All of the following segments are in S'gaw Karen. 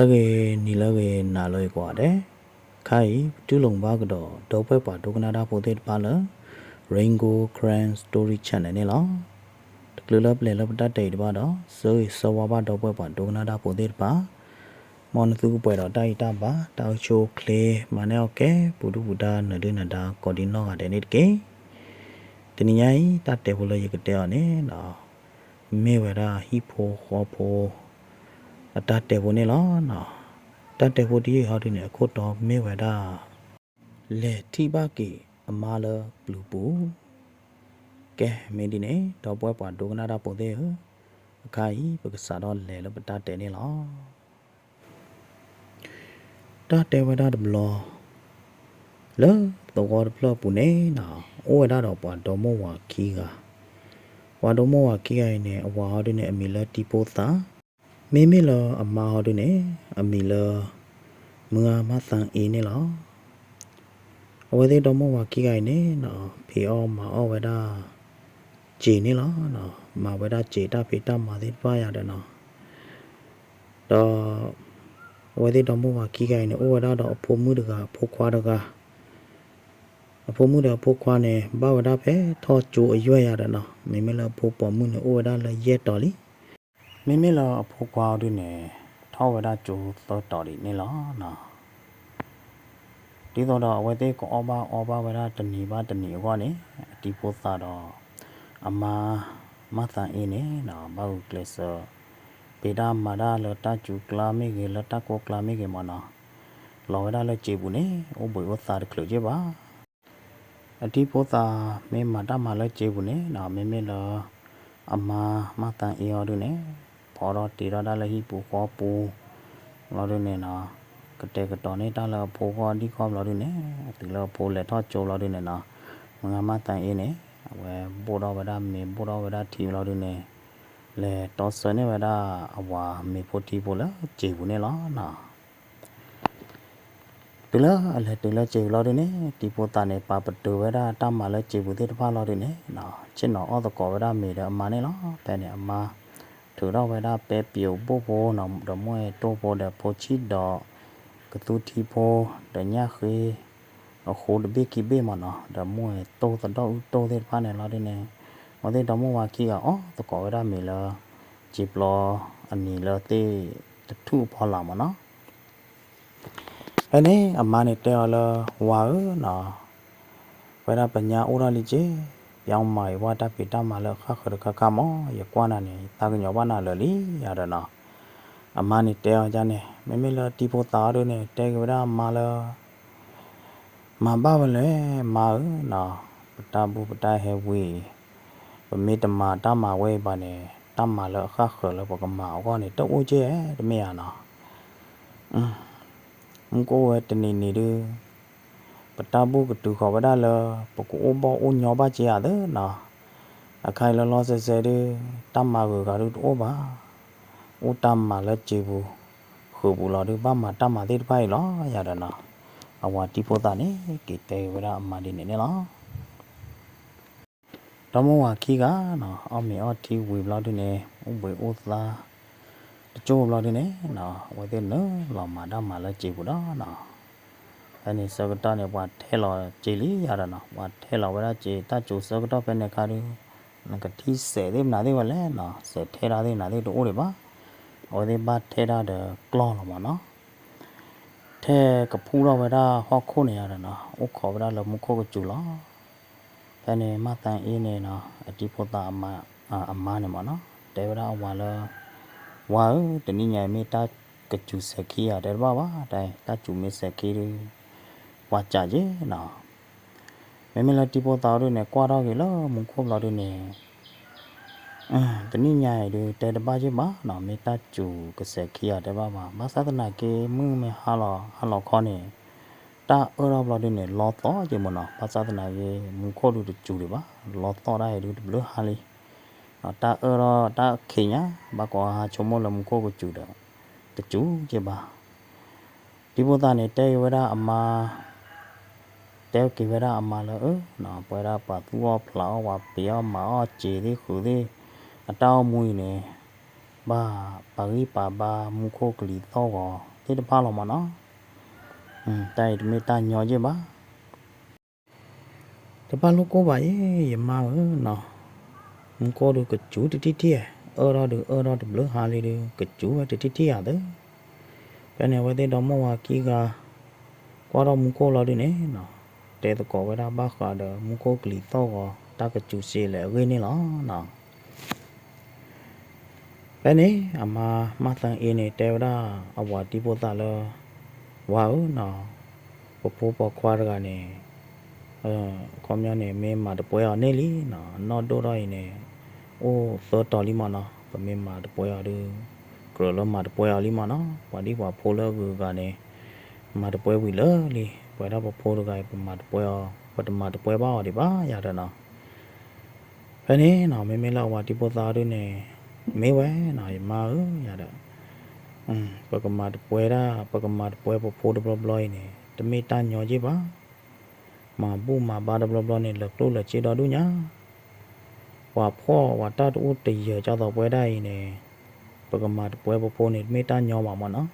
ဂီၤလၢအဂ့ၤ နံၤလၢအဂ့ၤ နၤလၢအဂ့ၤကိးဂၤဒဲး, ခါအံၤ ပတူၢ်လိာ်ဘၣ်ကဒီး ဒီပုၢ်ဝဲၢ်ပှၤဒိကနၣ်တၢ်ဖိသ့ၣ်တဖၣ်လၢ Rain Gold Karen Story Channel န့ၣ်လီၤ. တချုးလၢပလဲၤလၢပတၢ်တဲအံၤတဘၣ်ဒီး ဆၢဂ့ၤဆၢဝါဘၣ်ဒီပုၢ်ဝဲၢ်ပှၤဒိကနၣ်တၢ်ဖိသ့ၣ်တဖၣ်, မ်နသုကပှဲၤဒီးတၢ်အံၤတၢ်ဘၣ် တၢ်အိၣ်ဆူၣ်အိၣ်ချ့ မၤန့ၢ်အီၣ်ကဲ ပူၤဒုၣ်ပူၤဒါ နၢၤဒုၣ်နၢၤဒါ ကိးဒံနီၢ်ဂၤဒဲးန့ၣ်တက့ၢ်. တနံၤညါအံၤ တၢ်တဲဖိလၢယကတဲအီၤန့ၣ်ဒီး မ့ၢ်ဝဲဒၣ်ဟံၣ်ဖိဃီဖိ အတၢ်တဲဖိန့ၣ်လီၤ. တၢ်တဲဖိတယုၢ်အံၤဟီဒုန့ၣ် အခိၣ်တီမ့ၢ်ဝဲဒၣ် လဲၤထံၣ်ဘၣ်က့ၤအမါလၢပျုၤပူၤ. ကဲ မ့ၢ်ဒ်န့ၣ် ဒီပုၢ်ဝဲၢ်ပှၤဒိကနၣ်တၢ်ဖိသ့ၣ်ဧၢ, အခါအံၤ ပကစးထီၣ်လဲၤလၢပတၢ်တဲန့ၣ်လီၤ. တၢ်တဲဝဲဒၣ်တဘျီ လၢသဝီတဖျၢၣ်အပူၤန့ၣ်နီၤ အိၣ်ဝဲဒၣ်ဒီးပှၤဒီမါဝၤခံဂၤ, ပှၤဒီမါဝၤခံဂၤအံၤန့ၣ် အဝၤဟီဒုန့ၣ် အမံၤလၢတံဖိသၣ်, မ့မ့ၢ်လၢအမါဟီဒုန့ၣ် အမံၤလၢ မုၢ်ဂၤမါသၣ်အ့န့ၣ်လီၤ. အဝဲသ့ၣ်ဒီမါဝၤခံဂၤအံၤန့ၣ်နီၤ ဖံးအီၣ်မၤအီၣ်ဝဲဒၣ် စ့ၤန့ၣ်လီၤ. မၤဝဲဒၣ်စ့ၤတၢ်ဖံးတၢ်မၤသ့ၣ်တဖၣ်ယၤဒီးနီၤ, ဒီး အဝဲသ့ၣ်ဒီမါဝၤခံဂၤအံၤန့ၣ် အိၣ်ဝဲဒၣ်ဒီးအဖိမုၣ်တဂၤ အဖိခွါတဂၤ, အဖိမုၣ်ဒီးအဖိခွါန့ၣ် ဘၣ်ဝဲဒၣ်ဖဲထီၣ်ကၠိအယွဲၢ်ယၤဒီးနီၤ, မ့မ့ၢ်လၢအဖိပိာ်မုၣ်န့ၣ် အိၣ်ဝဲဒၣ်လၢယဲၢ်တီၤလံ. မ့မ့ၢ်လၢအဖိခွါအီၤဒုန့ၣ် ထီၣ်ဝဲဒၣ်ကၠိသၢတီၤဒံးန့ၣ်လီၤ. ဒ်သိးဒီးအဝဲသ့ၣ်ကအီၣ်ဘၣ်အီဘၣ်ဝဲဒၣ်တနံၤဘၣ်တနံၤအဂီၢ်န့ၣ် အတံဖိသၣ်ဒီး အမါ မါသၣ်အ့န့ၣ်နီၤ ဘၣ်ဂုာ်ကျဲးစၢး ဖံးတၢ်မၤတၢ်လၢတၢ်စူၤကျါမ့ၢ်ဂ့ၤ လၢတၢ်ကိၢ်ကျါမ့ၢ်ဂ့ၤမ့ၢ်နီၤ, လီၤဝဲဒၣ်လၢစ့ၤပူၤန့ၣ် အိၣ်ဘှံးအိၣ်သါတချုးက့ဘၣ်. အတံဖိသၣ်မ့ၢ်မၤတၢ်မၤလၢစ့ၤပူၤန့ၣ်နီၤ မ့မ့ၢ်လၢ အမါ မါသၣ်အ့အီၤဒုန့ၣ် ဖီထီၣ်တ့ထီၣ်ဒၣ်လၢဟံၣ်ပူၤဃီပူၤ ဘျီဒုန့ၣ်နီၤ ကတဲာ်ကတီၤန့ၢ်တၢ်လၢအဖိဂီၢ်ဒံၣ်ဂီၢ်ဘျီဒုန့ၣ် တုၤလၢအဖိလဲၤထီၣ်ကၠိဘျီဒုန့ၣ်နီၤ မုၢ်ဂၤမါသၣ်အ့န့ၣ် အဝဲဘိၣ်ထီၣ်ဝဲဒၣ်မ့ၤ ဘိၣ်ထီၣ်ဝဲဒၣ်ထံဘျီဒုန့ၣ် လဲၤတီဆၢန့ၢ်ဝဲဒၣ်အဝၤမ့ၤဖိထံဖိလၢစ့ၤပူၤန့ၣ်လီၤနီၤ. တုၤလၢအလဲၤတုၤလၢစ့ၤပူၤလီၤဒုန့ၣ် တံဖိသၣ်န့ၣ် ပာ်ပတုာ်ဝဲဒၣ်တၢ်မၤလၢစ့ၤပူၤသ့ၣ်တဖၣ်လီၤဒုန့ၣ်နီၤ ဆ့ၣ်နီၤအီၣ်သကိးဝဲဒၣ်မ့ၤဒီးအမါန့ၣ်လီၤ. ဖဲန့ၣ်အမါ ထုးထီၣ်ဝဲဒၣ်ပဲပျိာ်ဘိၣ်ဖိနီၤ ဒီးမိၢ်အဲၣ်တိၢ်ဖိဒီးဖိဆံးဒီး ကသူထံဖိ ဒီးညၣ်ဃ့ အဃိတဘ့ၣ်ခံဘ့ၣ်မ့ၢ်နီၤ ဒီးမိၢ်အဲၣ်တိၢ်သဒီၣ်အူတိၢ်သ့ၣ်တဖၣ်န့ၣ်လီၤဒုန့ၣ် အဝဲသ့ၣ်ဒီမိၢ်ဝၤခံဂၤအီၣ်သကိးဝဲဒၣ်မ့ၤလၢ စ့ၤပျီအနံၤလၢသ့ၣ်တထူၣ်အဖီလာ်မ့ၢ်နီၤ. ဖဲန့ၣ် အမါန့ၣ်တဲအီၤလၢ ဝၤဧၢနီၤ, ဝဲဒၣ်ပညါအိၣ်ထီၣ်လံက့ၤ, ပျီမၤအံၤဝဲတၢ်ဖံးတၢ်မၤလၢအဃၣ်ဃၢၤတခါခါမး, ယကွၢ်နၤန့ၣ် ယသးကညီၤဘၣ်နၤလၢာ်လံယၤဒီးနီၤ. အမါန့ၣ်တဲအီၤဒ်န့ၣ်, မ့မ့ၢ်လၢတံဖိသၣ်အီၤဒုန့ၣ် တဲက့ၤဝဲဒၣ်အမါလၢ မၤဘၣ်ဝဲလဲၣ် မါဧၢနီၤ, ပတၢ်ဘူၣ်ပတၢ်ဟဲဝံၤ ပမ့ၢ်တမၤတၢ်မၤဝဲအံၤဘၣ်န့ၣ် တၢ်မၤလၢအဃၣ်ဃၢၤလၢပကမၤအဂီၢ်န့ၣ် တအိၣ်က့ၢ်ဧဲ တမ့ၢ်ဧါနီၤ. မူကအိၣ်ဝဲတနံၤနံၤဒု ပတၢ်ဘူၣ်ကတုၤဃီၤဝဲဒၣ်လၢ ပကအိၣ်ဘီၣ်အိၣ်ညီဘၣ်က့ၤဧါသ့နီၤ. အခါအံၤလီၤလီၤဆဲးဆဲးဒု တၢ်မၤဂုၤဂၤဒုတအိၣ်ဘၣ်. အိၣ်တၢ်မၤလၢစ့ၤပူၤ ဃုာ်ပူၤလီၤဒု ဘၣ်မၤတၢ်မၤသ့ၣ်တဖၣ်အံၤလီၤယၤဒီးနီၤ. အဝၤတံဖိသၣ်န့ၣ် က့ၤတဲက့ၤဝဲဒၣ်အမါဒ်န့ၣ်န့ၣ်လီၤ. ဒီမိၢ်ဝၤခံဂၤနီၤ အီၣ်မ့ၤအီထံဝံၤဘျီဒုန့ၣ် အိၣ်ဘှံးအိၣ်သါ တကၠိဘျီဒုန့ၣ်နီၤ အဝဲသ့ၣ်နုာ်လီၤမၤတၢ်မၤလၢစ့ၤပူၤဒီးနီၤ. ဖဲန့ၣ်ဆၢကတီၢ်န့ၣ် ပှၤထဲလီၤစ့ၤလံယၤဒီးနီၤ ပှၤထဲလီၤဝဲဒၣ်စ့ၤ တၢ်စူၤဆၢကတီၢ်ဖဲန့ၣ်အခါဒု နကထံၣ်စဲးသ့ၣ်မနုၤသ့ၣ်ဝဲလဲၣ်နီၤ စဲးထဲတၢ်သ့ၣ်မနုၤသ့ၣ်တအိၣ်ဒံးဘၣ်. အဝဲသ့ၣ်ဘၣ်ထဲတၢ်ဒီးကျီၢ်လီၤမးနီၤ. ထဲကဖူထီၣ်ဝဲဒၣ်ဟီၣ်ခိၣ်န့ၣ်ယၤဒီးနီၤ အိၣ်ခိးဝဲဒၣ်လၢမူခိၣ်ကစူၤလီၤ. ဖဲန့ၣ် မါသၣ်အ့န့ၣ်နီၤ အတံဖိသၣ် အမါန့ၣ်မးနီၤ တဲဝဲဒၣ်အဝၤလၢ ဝၤဧၢ တနံၤညါအံၤမ့ၢ်တၢ်ကစူၤစဲးခံဧါ တဲတဘၣ်ဘၣ် တၢ်စူၤမ့ၢ်စဲးခံဒု ပှၤစံးက့ၤနီၤ. မ့မ့ၢ်လၢတံၤဖိသၣ်အီၤဒုန့ၣ် ကွၢ်ထီၣ်က့ၤလၢမူခိၣ်ဘျီဒုန့ၣ် တနံၣ်ညါအံၤဒု တဲတဘၣ်က့ၢ်ဘၣ်နီၤ, မ့ၢ်တၢ်စူၤကစဲးခံဂၤတဲဘၣ်ဘၣ်. ဘၣ်ဆၣ်သနာ်က့ မုၢ်မ့ၢ်ဟါလီၤ ဟါလီၤခီန့ၣ် တၢ်အၢၣ်ထီၣ်ဘျီဒုန့ၣ် လီသီၣ်က့ၢ်မ့ၢ်နီၤ. ဘၣ်ဆၣ်သနာ်က့ မူခိၣ်ဒုတစူၤဒံးဘၣ်, လီသီၣ်ဒၣ်အံၤဒုတဘျုးဟါလံ. တၢ်အၢၣ်ထီၣ်တၢ်ခံးညါ ဘၣ်ကွၢ်ဟါဆိကမိၣ်လၢမူခိၣ်ကစူၤဒီး တစူၤက့ၢ်ဘၣ်. တံၤဖိသၣ်န့ၣ် တဲက့ၤဝဲဒၣ်အမါ တဲက့ၤဝဲဒၣ်အမါလၢ အၢ ပဝဲဒၣ်ပှၤသူၣ်အီၣ်ဖျးအီၣ် ပှၤပ့ၤအီၣ်မၤအီၣ်စ့ၤသ့ၣ်ဃုာ်သ့ၣ် အတၢ်အိၣ်မူအံၤန့ၣ် ဘၣ်ပာ်ဂံၢ်ပာ်ဘါမူခိၣ်ကလံၤသီၣ်ဂီၤသ့ၣ်တဖၣ်လီၤမ့ၢ်နီၤ. တၢ်အံၤတမ့ၢ်တၢ်ညီက့ၢ်ဘၣ်. တဘၣ်လိၣ်ကိၢ်ဘၣ်အံၤ ယမါဧၢနီၤ, မူခိၣ်ဒုကစူၤတထံၣ်ထံၣ်, အၢၣ်ထီၣ်ဒုအၢၣ်ထီၣ်တဘျုးဟါလံဒု ကစူၤဝဲတထံၣ်ထံၣ်ဧါသၢ. ဖဲန့ၣ် အဝဲသ့ၣ်ဒီမါဝၤခံဂၤ ကွၢ်ထီၣ်မူခိၣ်လီၤဒုန့ၣ်နီၤ, တဲသကိးဝဲဒၣ်ဘၣ်ဃးဒီးမူခိၣ်ကလံၤသီၣ်ဂီၤ တၢ်ကစူၤစ့လဲၣ်အဂ့ၢ်န့ၣ်လီၤနီၤ. ဖဲန့ၣ် အမါမၢ်သၢအ့န့ၣ် တဲဝဲဒၣ်အဝၤတံၤဖိသၣ်လၢ ဝၤဧၢနီၤ, ပဖိပိာ်ခွါတဂၤန့ၣ် ခီပညီန့ၣ် မ့ၢ်မၤတပွဲအီၤန့ၢ်လံနီၤ, နီၢ်ဒိၣ်ထီၣ်အံၤန့ၣ် အိၣ်သၢတီၤလံမ့ၢ်နီၤ, ပမ့ၢ်မၤတပွဲအီၤဒု ကြၢးလၢမၤတပွဲအီၤလံမ့ၢ်နီၤ, ပှၤဒံၣ်ပှၤဖိလၢအဂုၤအဂၤန့ၣ် မၤတပွဲဝံၤလၢာ်လံ, ပဝဲဒၣ်ပဖိတဂၤအံၤ ပမၤတပွဲအီၤ ပတမၤတပွဲဘၣ်အီၤဒံးဘၣ်ယၤဒီးနီၤ. ဖဲန့ၣ်နီၤ မ့မ့ၢ်လၢအဝၤတံၤဖိသၣ်အီၤဒုန့ၣ် မ့ၢ်ဝဲနီၤ ယမါဧၢယၤဒီး ပကမၤတပွဲဒၣ် ပကမၤတပွဲပဖိတဘျီဘျီအံၤန့ၣ် တမ့ၢ်တၢ်ညီက့ၢ်ဘၣ်. မၤဘူၣ်မၤဘါတဘျီဘျီန့ၣ် လၢာ်ကျိၣ်လၢာ်စ့ဒီဒူၣ်ညါ, ပှၤဖှီၣ်ပှၤတၢ်တအိၣ်တယၢၤကၢ်သိးပဝဲဒၣ်အံၤန့ၣ် ပကမၤတပွဲပဖိန့ၣ် တမ့ၢ်တၢ်ညီဘၣ်မ့ၢ်နီၤ.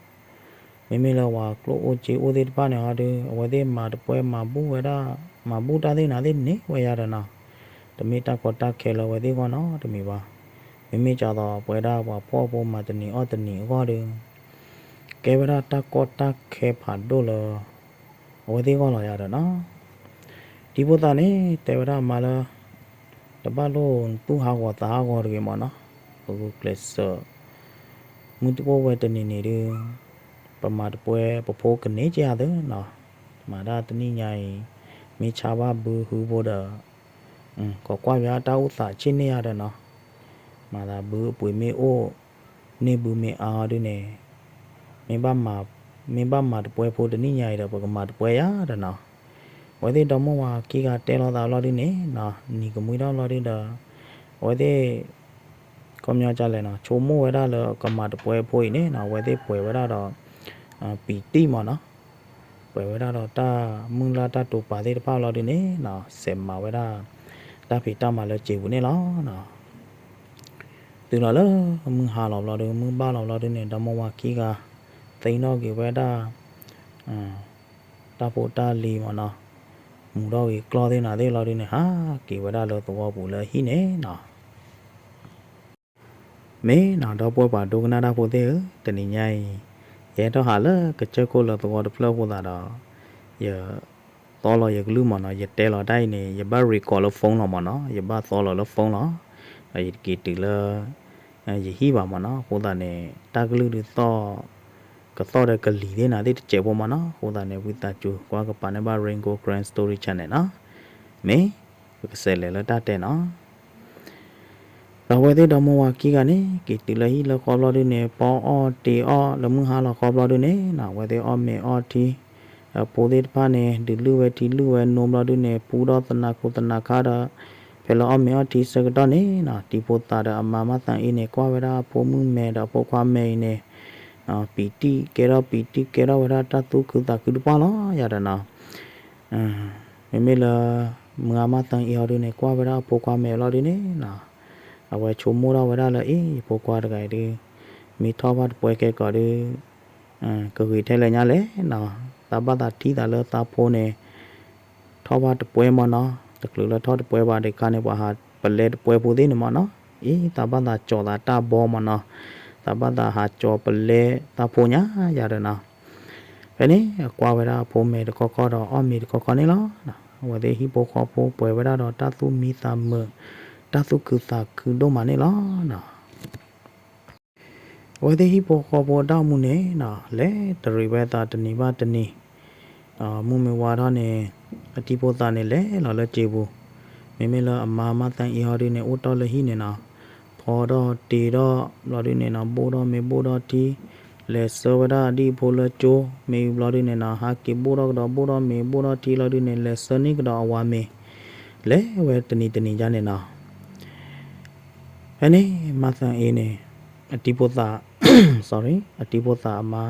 မ့မ့ၢ်လၢပှၤကျိၣ်အိၣ်စ့အိၣ်သ့ၣ်တဖၣ်န့ၣ်ဟီဒု အဝဲသ့ၣ်မၤတပွဲမၤဘူၣ်ဝဲဒၣ် မၤဘူၣ်တၢ်သ့ၣ်နၤသ့ၣ်န့ၣ်ဝဲယၤဒီးနီၤ, တမ့ၢ်တၢ်ကီတၢ်ခဲလၢအဝဲသ့ၣ်အဂီၢ်နီတမံၤဘၣ်. မ့မ့ၢ်ကၢ်သိးပဝဲဒၣ်ပှၤဖှီၣ်ဖိမၤတနံၤအီၣ်တနံၤအဂီၢ်ဒီး ကဲဝဲဒၣ်တၢ်ကီတၢ်ခဲဖးဒိၣ်လၢ အဝဲသ့ၣ်အဂီၢ်လီၤယၤဒီးနီၤ. တံၤဖိသၣ်န့ၣ် တဲဝဲဒၣ်အမါလၢ တဘၣ်လိၣ်သူၣ်ဟးဂီၤသးဟးဂီၤတဂ့ၤမ့ၢ်နီၤ, ပဂုာ်ကျဲးစၢး မုၢ်တအိၣ်ဝဲတနံၤန့ၣ်ဒု ပမၤတပွဲပဖိကန့ၢ်က့ၤဧါသၢနီၤ, မၤတၢ်တနံၣ်ညါအံၤ မ့ၢ်ဆါဘၣ်ဘုဟုဖိဒီး ကကွၢ်ပၠးတၢ်အိၣ်သးဆ့ၣ်န့ၢ်ဧါဒီးနီၤ, မၤသးဘုအပှ့ၤမ့ၢ်အိၣ် န့ၢ်ဘုမ့ၢ်အါအီၤဒုန့ၣ် မ့ၢ်ဘၣ်မၤ မ့ၢ်ဘၣ်မၤတပွဲဖိတနံၣ်ညါအံၤဒီး ပကမၤတပွဲယၤဒီးနီၤ. အဝဲသ့ၣ်ဒီမါဝၤခံဂၤတဲလီၤသးဘျီဒုန့ၣ်နီၤ, နံၤကမှံထီၣ်ဘျီဒုဒီး အဝဲသ့ၣ် ခီပညီဒ်လဲၣ်နီၤ, ဆိကမိၣ်ဝဲဒၣ်လၢကမၤတပွဲဖိအံၤန့ၣ်နီၤ, အဝဲသ့ၣ်ပှဲၤဝဲဒၣ်ဒီး ပံၤတံၢ်မ့ၢ်နီၤ, ပှဲၤဝဲဒၣ်ဒီးတၢ်မုၢ်လၢ်တၢ်တိာ်ပာ်သ့ၣ်တဖၣ်ဘျီဒုန့ၣ်နီၤ, စဲးမၤဝဲဒၣ် တၢ်ဖံးတၢ်မၤလၢစ့ပူၤန့ၣ်လီၤ. တုၤလီၤလၢမုၢ်ဟါလီၤဘျီဒု မုၢ်ဘၣ်လီၤဘျီဒုန့ၣ် ဒီမါဝၤခံဂၤ သ့ၣ်နီၣ်က့ၤဝဲဒၣ် တၢ်ဖိတၢ်လံၤမ့ၢ်နီၤ, မူၤထီၣ်ဂ့ၤကျီၢ်သ့ၣ်နၤသ့ၣ်လီၤဒုန့ၣ် ဟးက့ၤဝဲဒၣ်လၢသဝီပူၤလၢဟံၣ်န့ၣ်နီၤ. မ့ၢ်နီၤ ဒီပုၢ်ဝဲၢ်ပှၤဒိကနၣ်တၢ်ဖိသ့ၣ်ဧၢ, တနံၤညါအံၤ ယဟဲထီၣ်ဟးလၢကစၢၢ်ခိၣ်လၢသဝီတဖျၢၣ်အဃိသတးဒီး ယ သီလီၤယကလုၢ်မ့ၢ်နီၤ, ယတဲလီၤတၢ်အံၤန့ၣ် ယဘၣ် record လၢ phone လီၤမ့ၢ်နီၤ, ယဘၣ်သီလီၤလၢ phone လီၤ. ဒီးယတက့ၤတုၤလၢ ယဟံၣ်ဘၣ်မ့ၢ်နီၤ, အဃိသတးန့ၣ် တၢ်ကလုၢ်ဒုးသီၣ် ကသီၣ်ဒီးကလံၤသ့ၣ်နၤသ့ၣ်တစဲးဖိမ့ၢ်နီၤ, အဃိသတးန့ၣ် ဝံသးစူၤ ကွၢ်ကပၤန့ၢ်ဘၣ် Rain Gold Karen Story Channel နီၤ. မ့ၢ် ပကစးလဲၤလၢတၢ်တဲနီၤ. ဒီးအဝဲသ့ၣ်ဒီမါဝၤခံဂၤန့ၣ် က့ၤတုၤလၢဟံၣ်လၢဃီဘျီဒုန့ၣ် ပီအီၣ်တ့ၤအီၣ်လၢမုၢ်ဟါလီၤဃီဘျီဒုန့ၣ်နီၤ, အဝဲသ့ၣ်အီၣ်မ့ၤအီထံ အဖိသ့ၣ်တဖၣ်န့ၣ် ဒုးလုၢ်ဝဲထံလုၢ်ဝဲနိဘျီဒုန့ၣ် ပူထီၣ်သနးခိၣ်သနးခါဒီး ဖဲလၢအီၣ်မ့ၤအီထံဆၢကတီၢ်န့ၣ်နီၤ, တံၤဖိသၣ်ဒီးအမါမၤသးအ့န့ၣ် ကွၢ်ဝဲဒၣ်အဖိမုၣ်မဲာ်ဒီးအဖိခွါမဲာ်အံၤန့ၣ် ပံၤတံၢ်ကဲထီၣ်ပံၤတံၢ်ကဲထီၣ်ဝဲဒၣ်တၢ်သူၣ်ခုသးခုတပှၢ်လီၤယၤဒီးနီၤ. မ့မ့ၢ်လၢ မုၢ်ဂၤမၤသးအ့အီၤဒုန့ၣ် ကွၢ်ဝဲဒၣ်အဖိခွါမဲာ်အလီၢ်ဒုန့ၣ်နီၤ, အဝဲဆိကမိၣ်ထီၣ်ဝဲဒၣ်လၢ အ့ ယဖိခွါတဂၤအံၤဒု မ့ၢ်ထီၣ်ဘၣ်တပွဲခဲကိာ်ဒု ကဂ့ၤထဲလဲၣ်ညါလဲၣ်နီၤ, တၢ်ဘၣ်သးထံၣ်သးလၢသးဖိန့ၣ် ထီၣ်ဘၣ်တပွဲမ့ၢ်နီၤ, တချုးလၢထီၣ်တပွဲဘၣ်တခါန့ၣ် ပှၤဟးပလဲတပွဲဖိသ့ၣ်န့ၣ်မ့ၢ်နီၤ, အ့ သးဘၣ်သးကၠီၤသးတၢ်ဘီမ့ၢ်နီၤ, သးဘၣ်သးဟးကၠီၤပလဲသးဖိညါယၤဒီးနီၤ. ဖဲန့ၣ် အကွၢ်ဝဲဒၣ်အဖိမဲာ်တခီခီဒီးအီၣ်မ့ၤတခီခီန့ၣ်လီၤ. အဝဲသ့ၣ်ဟံၣ်ဖိဃီဖိပှဲၤဝဲဒၣ်ဒီးတၢ်သူၣ်မံသးမုာ် တၢ်သူၣ်ခုသးခုဒိၣ်မးန့ၣ်လီၤ. အဝဲသ့ၣ်ဟံၣ်ဖိဃီဖိအတၢ်အိၣ်မူန့ၣ်နီၤ လဲၤတရံးဝဲအသးတနံၤဘၣ်တနံၤ, မုၢ်မ့ၢ်ဝါထီၣ်န့ၣ် အတံၤဖိသၣ်န့ၣ်လဲၤလီၤလၢစံာ်ပူၤ, မ့မ့ၢ်လၢအမါမါသၣ်အ့ဟီဒုန့ၣ် အိၣ်တီၢ်လၢဟံၣ်န့ၣ်နီၤ, ဖီထီၣ်တ့ထီၣ်ဘျီဒုန့ၣ်နီၤ ဘိၣ်ထီၣ်မ့ၤဘိၣ်ထီၣ်ထံ, လဲၤဆှၢဝဲဒၣ်အဒံၣ်အဖိလၢကၠိ, မ့ၢ်ဘျီဒုန့ၣ်နီၤ ဟးက့ၤဘိၣ်ထီၣ်ကဒီးဘိၣ်ထီၣ်မ့ၤဘိၣ်ထီၣ်ထံလီၤဒုန့ၣ် လဲၤဆှၢန့ၢ်ကဒီးအဝၤမ့ၤ, လဲၤဝဲတနံၤတနံၤယါန့ၣ်နီၤ ဖဲန့ၣ် မါသၣ်အ့န့ၣ် အတံၤဖိသၣ် sorry အတံၤဖိသၣ်အမါ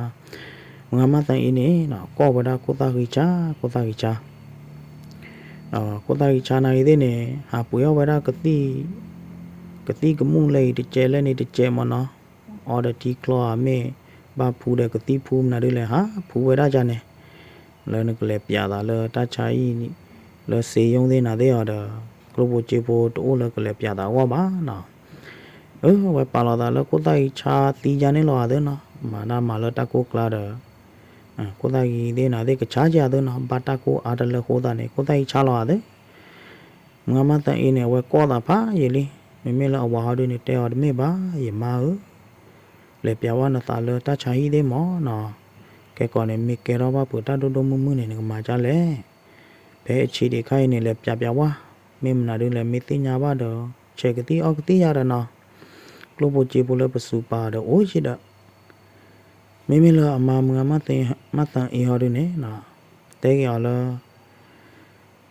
မုၢ်ဂၤမါသၣ်အ့န့ၣ် ကိးဝဲဒၣ်ခိၣ်သၣ်ဃံဆါ ခိၣ်သၣ်ဃံဆါ ခိၣ်သၣ်ဃံဆါနၤဂ့ၤသ့ၣ်န့ၣ် ဟးပှ့ၤအီၣ်ဝဲဒၣ် ကသံၣ်ကမူၣ်လၢအံၤတစဲးလၢန့ၣ်တစဲးမ့ၢ်နီၤ, အီဒီးထံချီဧါမ့ၢ် ဘၣ်ဖူဒီးကသံၣ်ဖူမနုၤဒ်လဲၣ် ဟးဖူဝဲဒၣ်ကန့ၣ် လၢနကလဲၤပျးသးလၢတၢ်ဆါဟံၣ် လၢစ့ယိၣ်သ့ၣ်နၤသ့ၣ်အီၤဒီး ကျိၣ်ဖိစ့ဖိတအိၣ်လၢကလဲၤပျးသးအဂီၢ်ဘၣ်နီၤ, အဝဲပာ်လီၤသးလၢခိၣ်သၣ်ဃံဆါသံယါန့ၣ်လီၤအသးနီၤ, မၤတၢ်မၤလၢတၢ်ကိၢ်ကျါဒီး ခိၣ်သၣ်ဃံသ့ၣ်နၤသ့ၣ်ကဆါက့ၤအသးနီၤ, ဘၣ်တၢ်ကိၢ်အါတလၢအဃိသတးန့ၣ် ခိၣ်သၣ်ဃံဆါလီၤအသး မုၢ်ဂၤမါသၣ်အ့န့ၣ် အဝဲကိးသးဖးယံာ်လံ, မ့မ့ၢ်လၢအဝၤဟီဒုန့ၣ် တဲအီၤတမ့ၢ်ဘၣ် ယမါဧၢ, လဲၤပျးဝဲနသးလၢတၢ်ဆါဟံၣ်သ့ၣ်မ့ၢ်နီၤ, ကဲကီးန့ၣ် မ့ၢ်ကဲထီၣ်ဘၣ်ပှၤတၢ်ဒိၣ်ဒိၣ်မုၢ်မုၢ်န့ၣ် နကမၤဒ်လဲၣ်, ဖဲအဆံးဒံးခါအံၤန့ၣ် လဲၤပျးပျးဝဲ, မ့ၢ်မနုၤဒ်လဲၣ် မ့ၢ်သ့ၣ်ညါဘၣ်ဒီး ဆဲးကသံၣ်အီၣ်ကသံၣ်ယါဒီးနီၤ, ကျိၣ်ဖိစ့ဖိလၢပစူးပာ်ဒီးအိၣ်ယံၤဒီး မ့မ့ၢ်လၢအမါမုၢ်ဂၤမါသၣ်အ့ဟီဒုန့ၣ် တဲက့ၤအီၤလၢ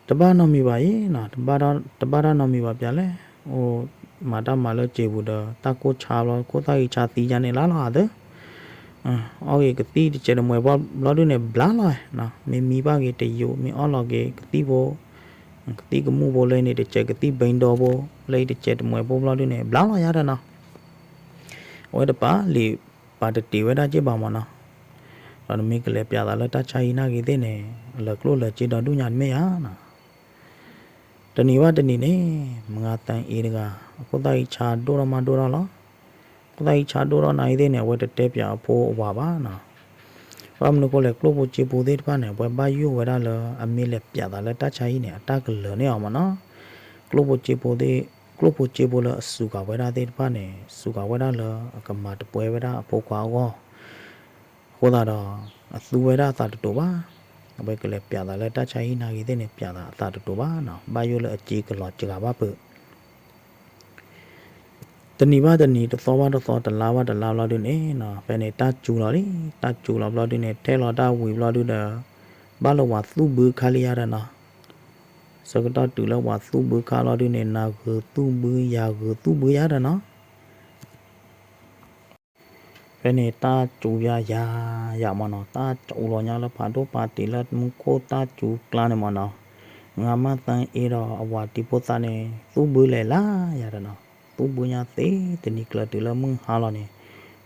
တဘၣ်နီတမံၤဘၣ်အံၤနီၤ, တဘၣ်တၢ်နီတမံၤဘၣ်ပျးလဲၣ်, အိၣ်မၤတၢ်မၤလၢစ့ပူၤဒီး တၢ်ကိၢ်ဆါဘျီ ခိၣ်သၣ်ဃံဆါသံယါန့ၣ်လၢ်လီၤအသး, အီၣ်က့ၤကသံၣ်တစဲးတမှဲၤဖိဘျီဒုန့ၣ် ဘျါလီၤ, မ့ၢ်မံဘၣ်က့ၤတယိာ် မ့ၢ်အီၣ်လီၤက့ၤကသံၣ်ဖိ ကသံၣ်ကမူၣ်ဖိလၢန့ၣ်တစဲး ကသံၣ်ဘိဒိဖိ လၢအံၤတစဲးတမှဲၤဖိဘျီဒုန့ၣ် ဘျါလီၤယါဒီးနီၤ အဝဲတပာ်လံာ်ပာ်တတ့ၢ်ဝဲဒၣ်က့ဘၣ်မ့ၢ်နီၤ, ဒီးနမ့ၢ်ကလဲၤပျးသးလၢတၢ်ဆါဟံၣ်နာ်ဂ့ၤသ့ၣ်န့ၣ် လၢကျိၣ်လၢစ့ဒီဒူၣ်ညါတမ့ၢ်ဧါနီၤ. တနံၤဘၣ်တနံၤန့ၣ် မုၢ်ဂၤသၣ်အ့တဂၤ အခိၣ်သၣ်ဃံဆါဒိၣ်ထီၣ်မးဒိၣ်ထီၣ်လီၤ. ခိၣ်သၣ်ဃံဆါဒိၣ်ထီၣ်နာ်ဂ့ၤသ့ၣ်န့ၣ် အဝဲတတဲပျးအဖိအဝၤဘၣ်နီၤ. ဘၣ်မနုၤအဃိလဲၣ် ကျိၣ်ဖိစ့ဖိသ့ၣ်တဖၣ်န့ၣ် အဝဲဘၣ်ယိၣ်ဝဲဒၣ်လၢအမ့ၢ်လဲၤပျးသးလၢတၢ်ဆါဟံၣ်န့ၣ် အတၢ်ကလၢၤန့ၢ်အီၤမ့ၢ်နီၤ. ကျိၣ်ဖိစ့ဖိသ့ၣ် ကျိၣ်ဖိစ့ဖိလၢအစူးကၤဝဲဒၣ်သ့ၣ်တဖၣ်န့ၣ် စူးကၤဝဲဒၣ်လၢအကမၤတပှဲဝဲဒၣ်အဖိခွါအဂီၢ် အဃိသတးဒီး အသူဝဲဒၣ်အသးတတိၤဘၣ်. အဝဲကလဲၤပျးသးလၢတၢ်ဆါဟံၣ်နာ်ဂ့ၤသ့ၣ်န့ၣ် ပျးသးအသးတတိၤဘၣ်နီၤ. ဘၣ်ယိၣ်လၢအစ့ကလီၤစှၤဘၣ်ဖုး တနံၤဘၣ်တနံၤ တသီဘၣ်တသီ တလါဘၣ်တလါဘျီဒုန့ၣ်နီၤ ဖဲန့ၣ်တၢ်စူၤလီၤလံ. တၢ်စူၤလီၤဘျီဒုန့ၣ် ထဲလီၤတၢ်ဝံၤဘျီဒုဒီး ဘၣ်လၢပှၤသူၣ်ဘုခါလံယါဒီးနီၤ. ဆၢကတီၢ်တုၤလၢပှၤသူၣ်ဘုခါလီၤဒုန့ၣ် နၤဂုၤသူၣ်ဘု ယၤဂုၤသူၣ်ဘုယါဒီးနီၤ. ဖဲန့ၣ်တၢ်စူၤယၤယၤယၤမ့ၢ်နီၤ, တၢ်စူၤလီၤညါလၢဖးဒိၣ်ဖးတံၢ်လၢမူခိၣ်တၢ်စူၤကျါန့ၣ်မ့ၢ်နီၤ, မုၢ်ဂၤမါသၣ်အ့ဒီးအဝၤတံၤဖိသၣ်န့ၣ် သူၣ်ဘုလဲၤလၢယၤဒီးနီၤ, သူၣ်ဘုညါသ့တနံၤကျၢၤတုၤလၢမုၢ်ဟါလီၤန့ၣ်,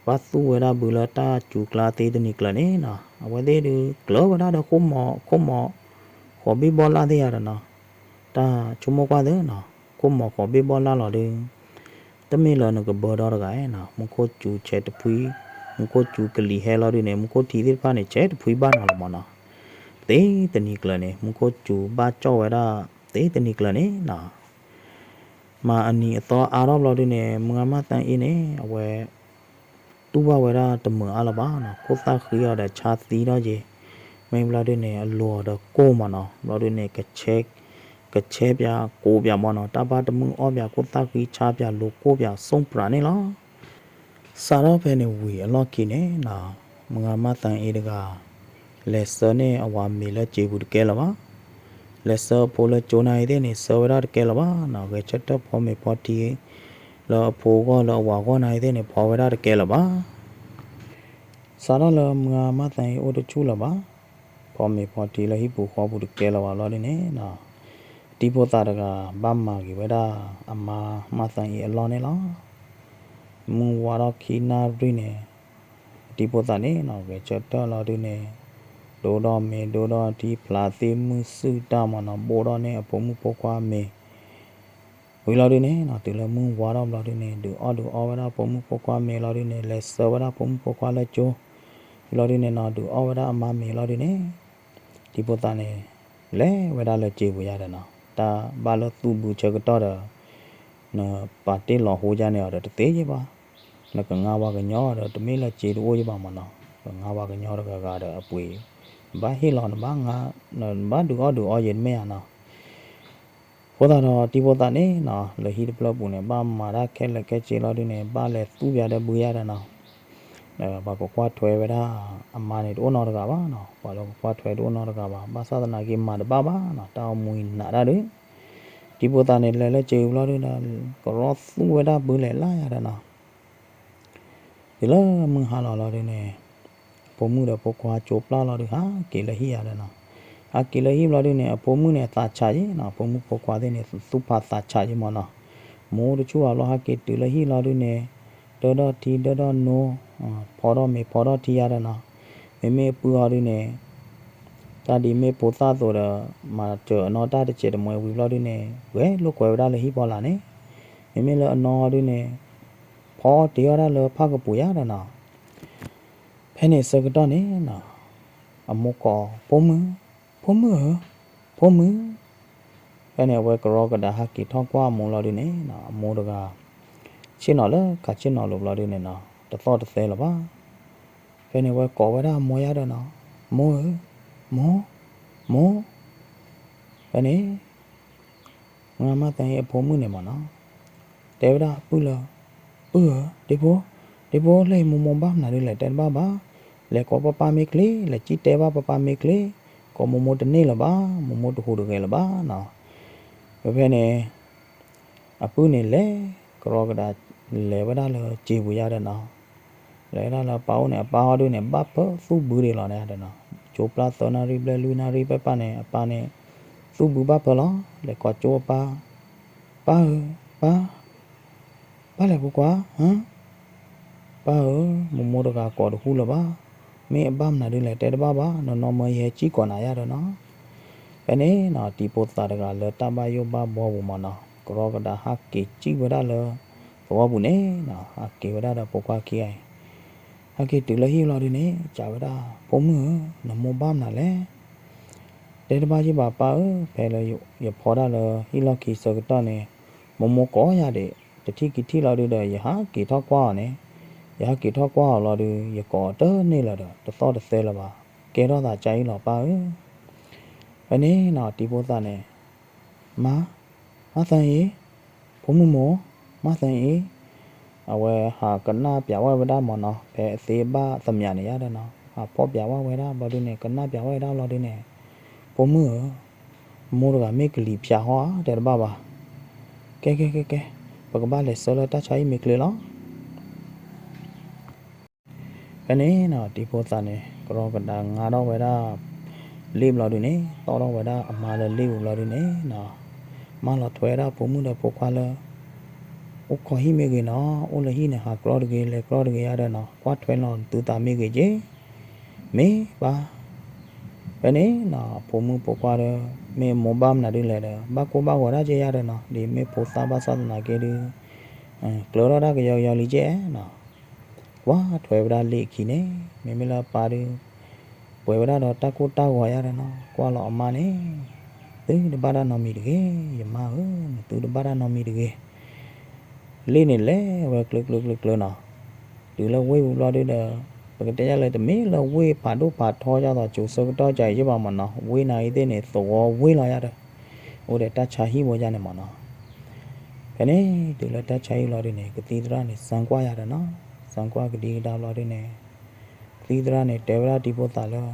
ဘၣ်သူၣ်ဝဲဒၣ်ဘုလၢတၢ်စူၤကျါသ့တနံၤကျၢၤန့ၣ်နီၤ, အဝဲသ့ၣ်ဒုးကျၢၤဝဲဒၣ်ဒီးခိၣ်မီၤ ခိၣ်မီၤဃိးဘ့ၣ်ဘီလၣ်သ့ၣ်ယၤဒီးနီၤ, တၢ်ဆိကမိၣ်ကွၢ်သ့နီၤ, ခိၣ်မီၤဃိးဘ့ၣ်ဘီလၣ်လီၤဒုး တမ့ၢ်လၢနကဘၢဒီတဂၤနီၤ, မူခိၣ်စူၤဆဲးတဖှံ, မူခိၣ်စူၤကလံၤဟဲလီၤဒုန့ၣ် မူခိၣ်ထံသ့ၣ်တဖၣ်န့ၣ် ဆဲးတဖှံဘၣ်နီၤလီၤမ့ၢ်နီၤ, သ့တနံၤကျၢၤန့ၣ် မူခိၣ်စူၤဘၣ်ကၠီၣ်ဝဲဒၣ် သ့တနံၤကျၢၤန့ၣ်နီၤ. မၤအနံၤအသီအါထီၣ်ဘျီဒုန့ၣ် မုၢ်ဂၤမါသၣ်အ့န့ၣ် အဝဲ တူၢ်ဘၣ်ဝဲဒၣ်တမုာ်အါလၢၤဘၣ်နီၤ, ခိၣ်သၣ်ဃံအီၤဒီးဆါသံထီၣ်က့ၤ, မ့ၢ်ဘျီဒုန့ၣ် အလိၤအီၤဒီးကိၢ်မ့ၢ်နီၤ, ဘျီဒုန့ၣ် ကဆဲပၠးကိးပၠးမ့ၢ်နီၤ, တၢ်ဘၣ်တမုာ်အီၣ်ပၠး ခိၣ်သၣ်ဃံဆါပၠးလိၤကိၢ်ပၠး စိၣ်ပြးန့ၣ်လီၤ. စးထီၣ်ဖဲန့ၣ်ဝံၤအလီၢ်ခံန့ၣ်နီၤ, မုၢ်ဂၤမါသၣ်အ့တဂၤ လဲၤဆှၢန့ၢ်အဝၤမ့ၤလၢစ့ပူၤတကဲလၢၤဘၣ်. လဲၤဆှၢအဖိလၢကၠိနၤအံၤသ့ၣ်န့ၣ် ဆှၢဝဲဒၣ်တကဲလၢၤဘၣ်နီၤ, ဂဲၤဆၢထၢၣ်ဖီမ့ၤဖီထံ လၢအဖိအဂီၢ်လၢအဝၤအဂီၢ်နၤအံၤသ့ၣ်န့ၣ် ဖီဝဲဒၣ်တကဲလၢၤဘၣ်. စးထီၣ်လၢမုၢ်ဂၤမါသၣ်အ့အိၣ်တဆူၣ်လၢၤဘၣ်, ဖီမ့ၤဖီထံလၢဟံၣ်ပူၤဃီပူၤတကဲလၢၤဘၣ်ဘျီဒုန့ၣ်နီၤ, တံၤဖိသၣ်တဂၤ ဘၣ်မၤဂ့ၤဝဲဒၣ်အမါမါသၣ်အ့အလီၢ်န့ၣ်လီၤ. မုၢ်ဝါထီၣ်ခံနၣ်ရံၣ်န့ၣ် တံၤဖိသၣ်န့ၣ်နီၤ ဂဲၤဆၢထၢၣ်လီၤဒုန့ၣ် ဒိၣ်ထီၣ်မ့ၤဒိၣ်ထီၣ်ထံ ဖျးသ့ၣ်မုၢ်ဆူၣ်တၢ်မ့ၢ်နီၤ ဘိၣ်ထီၣ်န့ၢ်အဖိမုၣ်ဖိခွါမ့ၤ ဝံၤလီၤဒုန့ၣ်နီၤ တုၤလၢမုၢ်ဝါထီၣ်ဘျီဒုန့ၣ် ဒုးအီၣ်ဒုးအီဝဲဒၣ်ဖိမုၣ်ဖိခွါမ့ၤလီၤဒုန့ၣ် လဲၤဆှၢဝဲဒၣ်ဖိမုၣ်ဖိခွါလၢကၠိ, ဝံၤလီၤဒုန့ၣ်နီၤ ဒုးအီၣ်ဝဲဒၣ်အမါမ့ၤလီၤဒုန့ၣ် တံၤဖိသၣ်န့ၣ် လဲၤဝဲဒၣ်လၢစ့ပူၤယါဒီးနီၤ တၢ်ဘၣ်လၢသူၣ်ဘုဆၢကတီၢ်ဒီး နပာ်တ့ၢ်လီၤဟိယါန့ၣ်အီၤဒီးတသ့ယဲဘၣ်, နကငါဝါကညီဒီးတမ့ၢ်လၢစ့တအိၣ်ယဲဘၣ်မ့ၢ်နီၤ, ကငါဝါကညီတဂၤဂၤဒီးအပှ့ၤ နဘၣ်ဟ့ၣ်လီၤ နဘၣ် နဘၣ်ဒုးအီၣ်ဒုးအီယဲတမ့ၢ်ဧါနီၤ. အဃိသတးဒီး တံၤဖိသၣ်န့ၣ်နီၤ လၢဟံၣ်တဖျၢၣ်ပူၤန့ၣ် ဘၣ်မၤတၢ်ခဲလၢာ်ခဲဆ့လီၤဒုန့ၣ် ဘၣ်လဲၤသူၣ်ပၠးဒီးဘုယါဒီးနီၤ ဒီးပှၤကကွၢ်ထွဲဝဲဒၣ် အမါန့ၣ်တအိၣ်နီတဂၤဘၣ်နီၤ, ပှၤလၢကကွၢ်ထွဲတအိၣ်နီတဂၤဘၣ်, ဘၣ်ဆၣ်သနာ်က့မၤတဘၣ်ဘၣ်နီၤ, တၢ်အိၣ်မူအံၤနးတၢ်ဒီး တံၤဖိသၣ်န့ၣ် လဲၤလၢစ့ၤဘျီဒုဒီး ကရီသူၣ်ဝဲဒၣ်ဘုလဲၤလၢ်ယါဒီးနီၤ တုၤလၢမုၢ်ဟါလီၤလီၤဒုန့ၣ် ဖိမုၣ်ဒီးဖိခွါကၠိပျၢ်လီၤဒု ဟးက့ၤလၢဟံၣ်ယါဒီးနီၤ, ဟးက့ၤလၢဟံၣ်ဘျီဒုန့ၣ် အဖိမုၣ်န့ၣ် အသးဆးယ့ၣ်နီၤ, ဖိမုၣ်ဖိခွါသ့ၣ်န့ၣ် သူၣ်ဖးသးဆးယ့ၣ်မၢ်နီၤ, မူတဆူၣ်ဘၣ်ဘျီ ဟးက့ၤတုၤလၢဟံၣ်လီၤဒုန့ၣ် ဒၢထီၣ်ထံဒၢထီၣ်နိ, ဖီထီၣ်မ့ၤဖီထီၣ်ထံယါဒီးနီၤ, မ့မ့ၢ်အပုၢ်ဟီဒုန့ၣ် တၢ်ဒ်မ့ၢ်ဖိသၣ်သိးဒီး မၤစၢၤအနီၢ်တၢ်တစဲးတမှဲဝံၤဘျီဒုန့ၣ် ဂဲၤလိာ်ကွဲဝဲဒၣ်လၢဟံၣ်ဖီလာ်န့ၣ်, မ့မ့ၢ်လၢအနီၢ်ဟီဒုန့ၣ် ဖီတ့ၢ်အီၣ်ဒၣ်လၢဖၣ်ကပူၤယါဒီးနီၤ, ဖဲန့ၣ်ဆၢကတီၢ်န့ၣ်နီၤ, အမိၢ်ကိး ဖိမုၣ်, ဖိမုၣ်ဧၢ, ဖိမုၣ်, ဖဲန့ၣ်အဝဲကရီကဒါဟးက့ၤထီၣ်ကွၢ်အမိၢ်လီၤဒုန့ၣ်နီၤ, အမိၢ်တဂၤ ဆ့ၣ်နီၤလၢခးဆ့ၣ်နီၤလိၤဘျီဒုန့ၣ်နီၤ, တသီၣ်တသဲလၢၤဘၣ်. ဖဲန့ၣ်အဝဲကိးဝဲဒၣ်အမိၢ်ယါဒီးနီၤ, မိၢ်ဧၢ, မိၢ်, မိၢ်, ဖဲန့ၣ် မါသၢအ့အဖိမုၣ်န့ၣ်မၢ်နီၤ, တဲဝဲဒၣ်အပုၢ်လၢ, ပုၢ်ဧၢ, ဒ့ဖိ, ဒ့ဖိ လၢမိၢ်မိၢ်ဘၣ်မနုၤဒုလဲၣ် တဲတဘၣ်ဘၣ်, လဲၤကိးပၢ်ပၢ်မ့ၢ်ချ့, လဲၤစံၣ်တဲဘၣ်ပၢ်ပၢ်မ့ၢ်ချ့, ကိးမိၢ်မိၢ်တန့ၢ်လၢၤဘၣ်, မိၢ်မိၢ်တဟူးတဂဲၤလၢၤဘၣ်နီၤ. ဖဲန့ၣ် အပုၢ်န့ၣ်လဲၤ ကရီကဒါလဲၤဝဲဒၣ်လၢစ့ပူၤယါဒီးနီၤ, လဲၤဝဲဒၣ်လၢအပၢ်အိၣ်န့ၣ် အပၢ်ဟီဒုန့ၣ် ဘၣ်ဖၢသူၣ်ဘုဒံးလီၤန့ၣ်ဒီးနီၤ, ကၠိပျၢ်သၢနၣ်ရံၣ်ဘျဲၣ်လွံၢ်နၣ်ရံၣ်ဖဲပၢ်န့ၣ် အပၢ်န့ၣ် သူၣ်ဘုဘၣ်ဖၢလီၤ, လဲၤကိးကၠိအပၢ်, ပၢ်ဧၢ, ပၢ် ပၢ်လဲၣ်ဖိခွါ, ပၢ်ဧၢ, မိၢ်မိၢ်တဂၤကိးတဟူးလၢၤဘၣ်, မ့ၢ်အဘၣ်မနုၤဒုလဲၣ် တဲတဘၣ်ဘၣ်, နီၢ်နီၢ်မၢယဟဲစံၣ်ကိးနၤယါဒီးနီၤ. ဖဲန့ၣ်နီၤ တံၤဖိသၣ်တဂၤလၢတၢ်ဘၣ်ယိၣ်ဘၣ်ဘှီပူၤမၢ်နီၤ ကရီကဒါဟးက့ၤစံၣ်ဝဲဒၣ်လၢသဝီပူၤန့ၣ်နီၤ, ဟးက့ၤဝဲဒၣ်ဒီးဖိခွါခံဂၤအံၤ, ဟဲက့ၤတုၤလၢဟံၣ်လီၤဒုန့ၣ် စံးဝဲဒၣ် ဖိမုၣ်ဧၢ, နမိၢ်ဘၣ်မနုၤလဲၣ် တဲတဘၣ်ယဲၢ်ဘၣ်ပၢ်ဧၢ, ဖဲလၢယဖီဒၣ်လၢဟံၣ်လီၢ်ခံဆၢကတီၢ်န့ၣ် မိၢ်မိၢ်ကိးယၤဒံး တထံၣ်ခံထံၣ်လီၤဒုဒီး ယဟးက့ၤထီၣ်ကွၢ်အီၤန့ၣ်, ယဟးက့ၤထီၣ်ကွၢ်အီၤလီၤဒု ယကိးအီၤတန့ၢ်လၢၤဒီး တသီၣ်တသဲလၢၤဘၣ်, ကဲထီၣ်သးကါအံၤလီၤပၢ်ဧၢ. ဖဲန့ၣ်နီၤ တံၤဖိသၣ်န့ၣ် မါ, မါသၢအ့, ဖိမုၣ်မိၢ်, မါသၢအ့, အဝဲဟးကနၣ်ပျးဝဲဝဲဒၣ်မၢ်နီၤ, ဖဲအသ့ဘၣ်သမျးန့ၣ်ယါဒီးနီၤ, ဟးဖီၣ်ပျးဝဲဝဲဒၣ်ဘျီဒုန့ၣ် ကနၣ်ပျးဝဲဒၣ်ဘျီဒုန့ၣ်, ဖိမုၣ်ဧၢ, မိၢ်တဂၤမ့ၢ်ကလံၤဖၠးဟီဧါ တဲတဘၣ်ဘၣ်, ကဲကဲကဲကဲ, ပကဘၣ်လဲၤဆှၢလၢတၢ်ဆါဟံၣ်မ့ၢ်ချ့လီၤ. ဖဲန့ၣ်နီၤ တံၤဖိသၣ်န့ၣ် ကရီကဒါငါထီၣ်ဝဲဒၣ် လ့ၣ်ဘျီဒုန့ၣ် တီၣ်ထီၣ်ဝဲဒၣ်အမါလၢလ့ၣ်ပူၤဘျီဒုန့ၣ်နီၤ, မၢလီၤထွဲဝဲဒၣ်ဖိမုၣ်ဒီးဖိခွါလၢ အိၣ်ခိးဟံၣ်မ့ၢ်ဂ့ၤနီၤ, အိၣ်လၢဟံၣ်န့ၣ် ဟးကြီတဂ့ၤ လဲၤကြီတဂ့ၤယါဒီးနီၤ, ကွၢ်ထွဲလီၤသုသးမ့ၢ်ဂ့ၤက့ၤ မ့ၢ်ဘၣ်. ဖဲန့ၣ်နီၤ ဖိမုၣ်ဖိခွါဒီး မ့ၢ်အမိၢ်ဘၣ်မနုၤဒုလဲၣ်ဒီး ဘၣ်ကိၢ်ဘၣ်ဂီၤဒၣ်က့ၤယါဒီးနီၤ, ဒ်မ့ၢ်ဖိသၣ်ဘၣ်ဆၣ်သနာ်က့ဒု ကျၢၤထီၣ်ဒၣ်ကယီကယီလံကဲနီၤ, ကွၢ်ထွဲဝဲဒၣ်လ့ၣ်အခံန့ၣ် မ့မ့ၢ်လၢအပၢ်ဒီး ပှဲၤဝဲဒၣ်ဒီးတၢ်ကိၢ်တၢ်ဂီၤယါဒီးနီၤ, ကွၢ်လီၤအမါန့ၣ် သုတဘၣ်တၢ်နီတမံၤတဂ့ၤ, ယမါဧၢ, နသုတဘၣ်တၢ်နီတမံၤတဂ့ၤ. လ့ၣ်န့ၣ်လဲၤဝဲကျၢၤကျၢၤကျၢၤကျၢၤနီၤ, တုၤလၢဝ့ၢ်ပူၤဘျီဒုဒီး ပကတဲယါလၢတမ့ၢ်လၢဝ့ၢ်ဖးဒိၣ်ဖးထီယါသိးကၠိဆၢကတီၢ်ကၢအံၤယဲၢ်ဘၣ်မၢ်နီၤ, ဝ့ၢ်နၤအံၤသ့ၣ်န့ၣ် သဝီဝ့ၢ်လီၤယါဒီး အိၣ်ဒီးတၢ်ဆါဟံၣ်ဘိယါန့ၣ်မၢ်နီၤ. ဖဲန့ၣ် တုၤလၢတၢ်ဆါဟံၣ်ဘျီဒုန့ၣ် ကသံၣ်သရၣ်န့ၣ် စၢကွၢ်ယါဒီးနီၤ, စၢကွၢ်ကဒံကဒါဘျီဒုန့ၣ် ကသံၣ်သရၣ်န့ၣ် တဲဝဲဒၣ်တံၤဖိသၣ်လၢ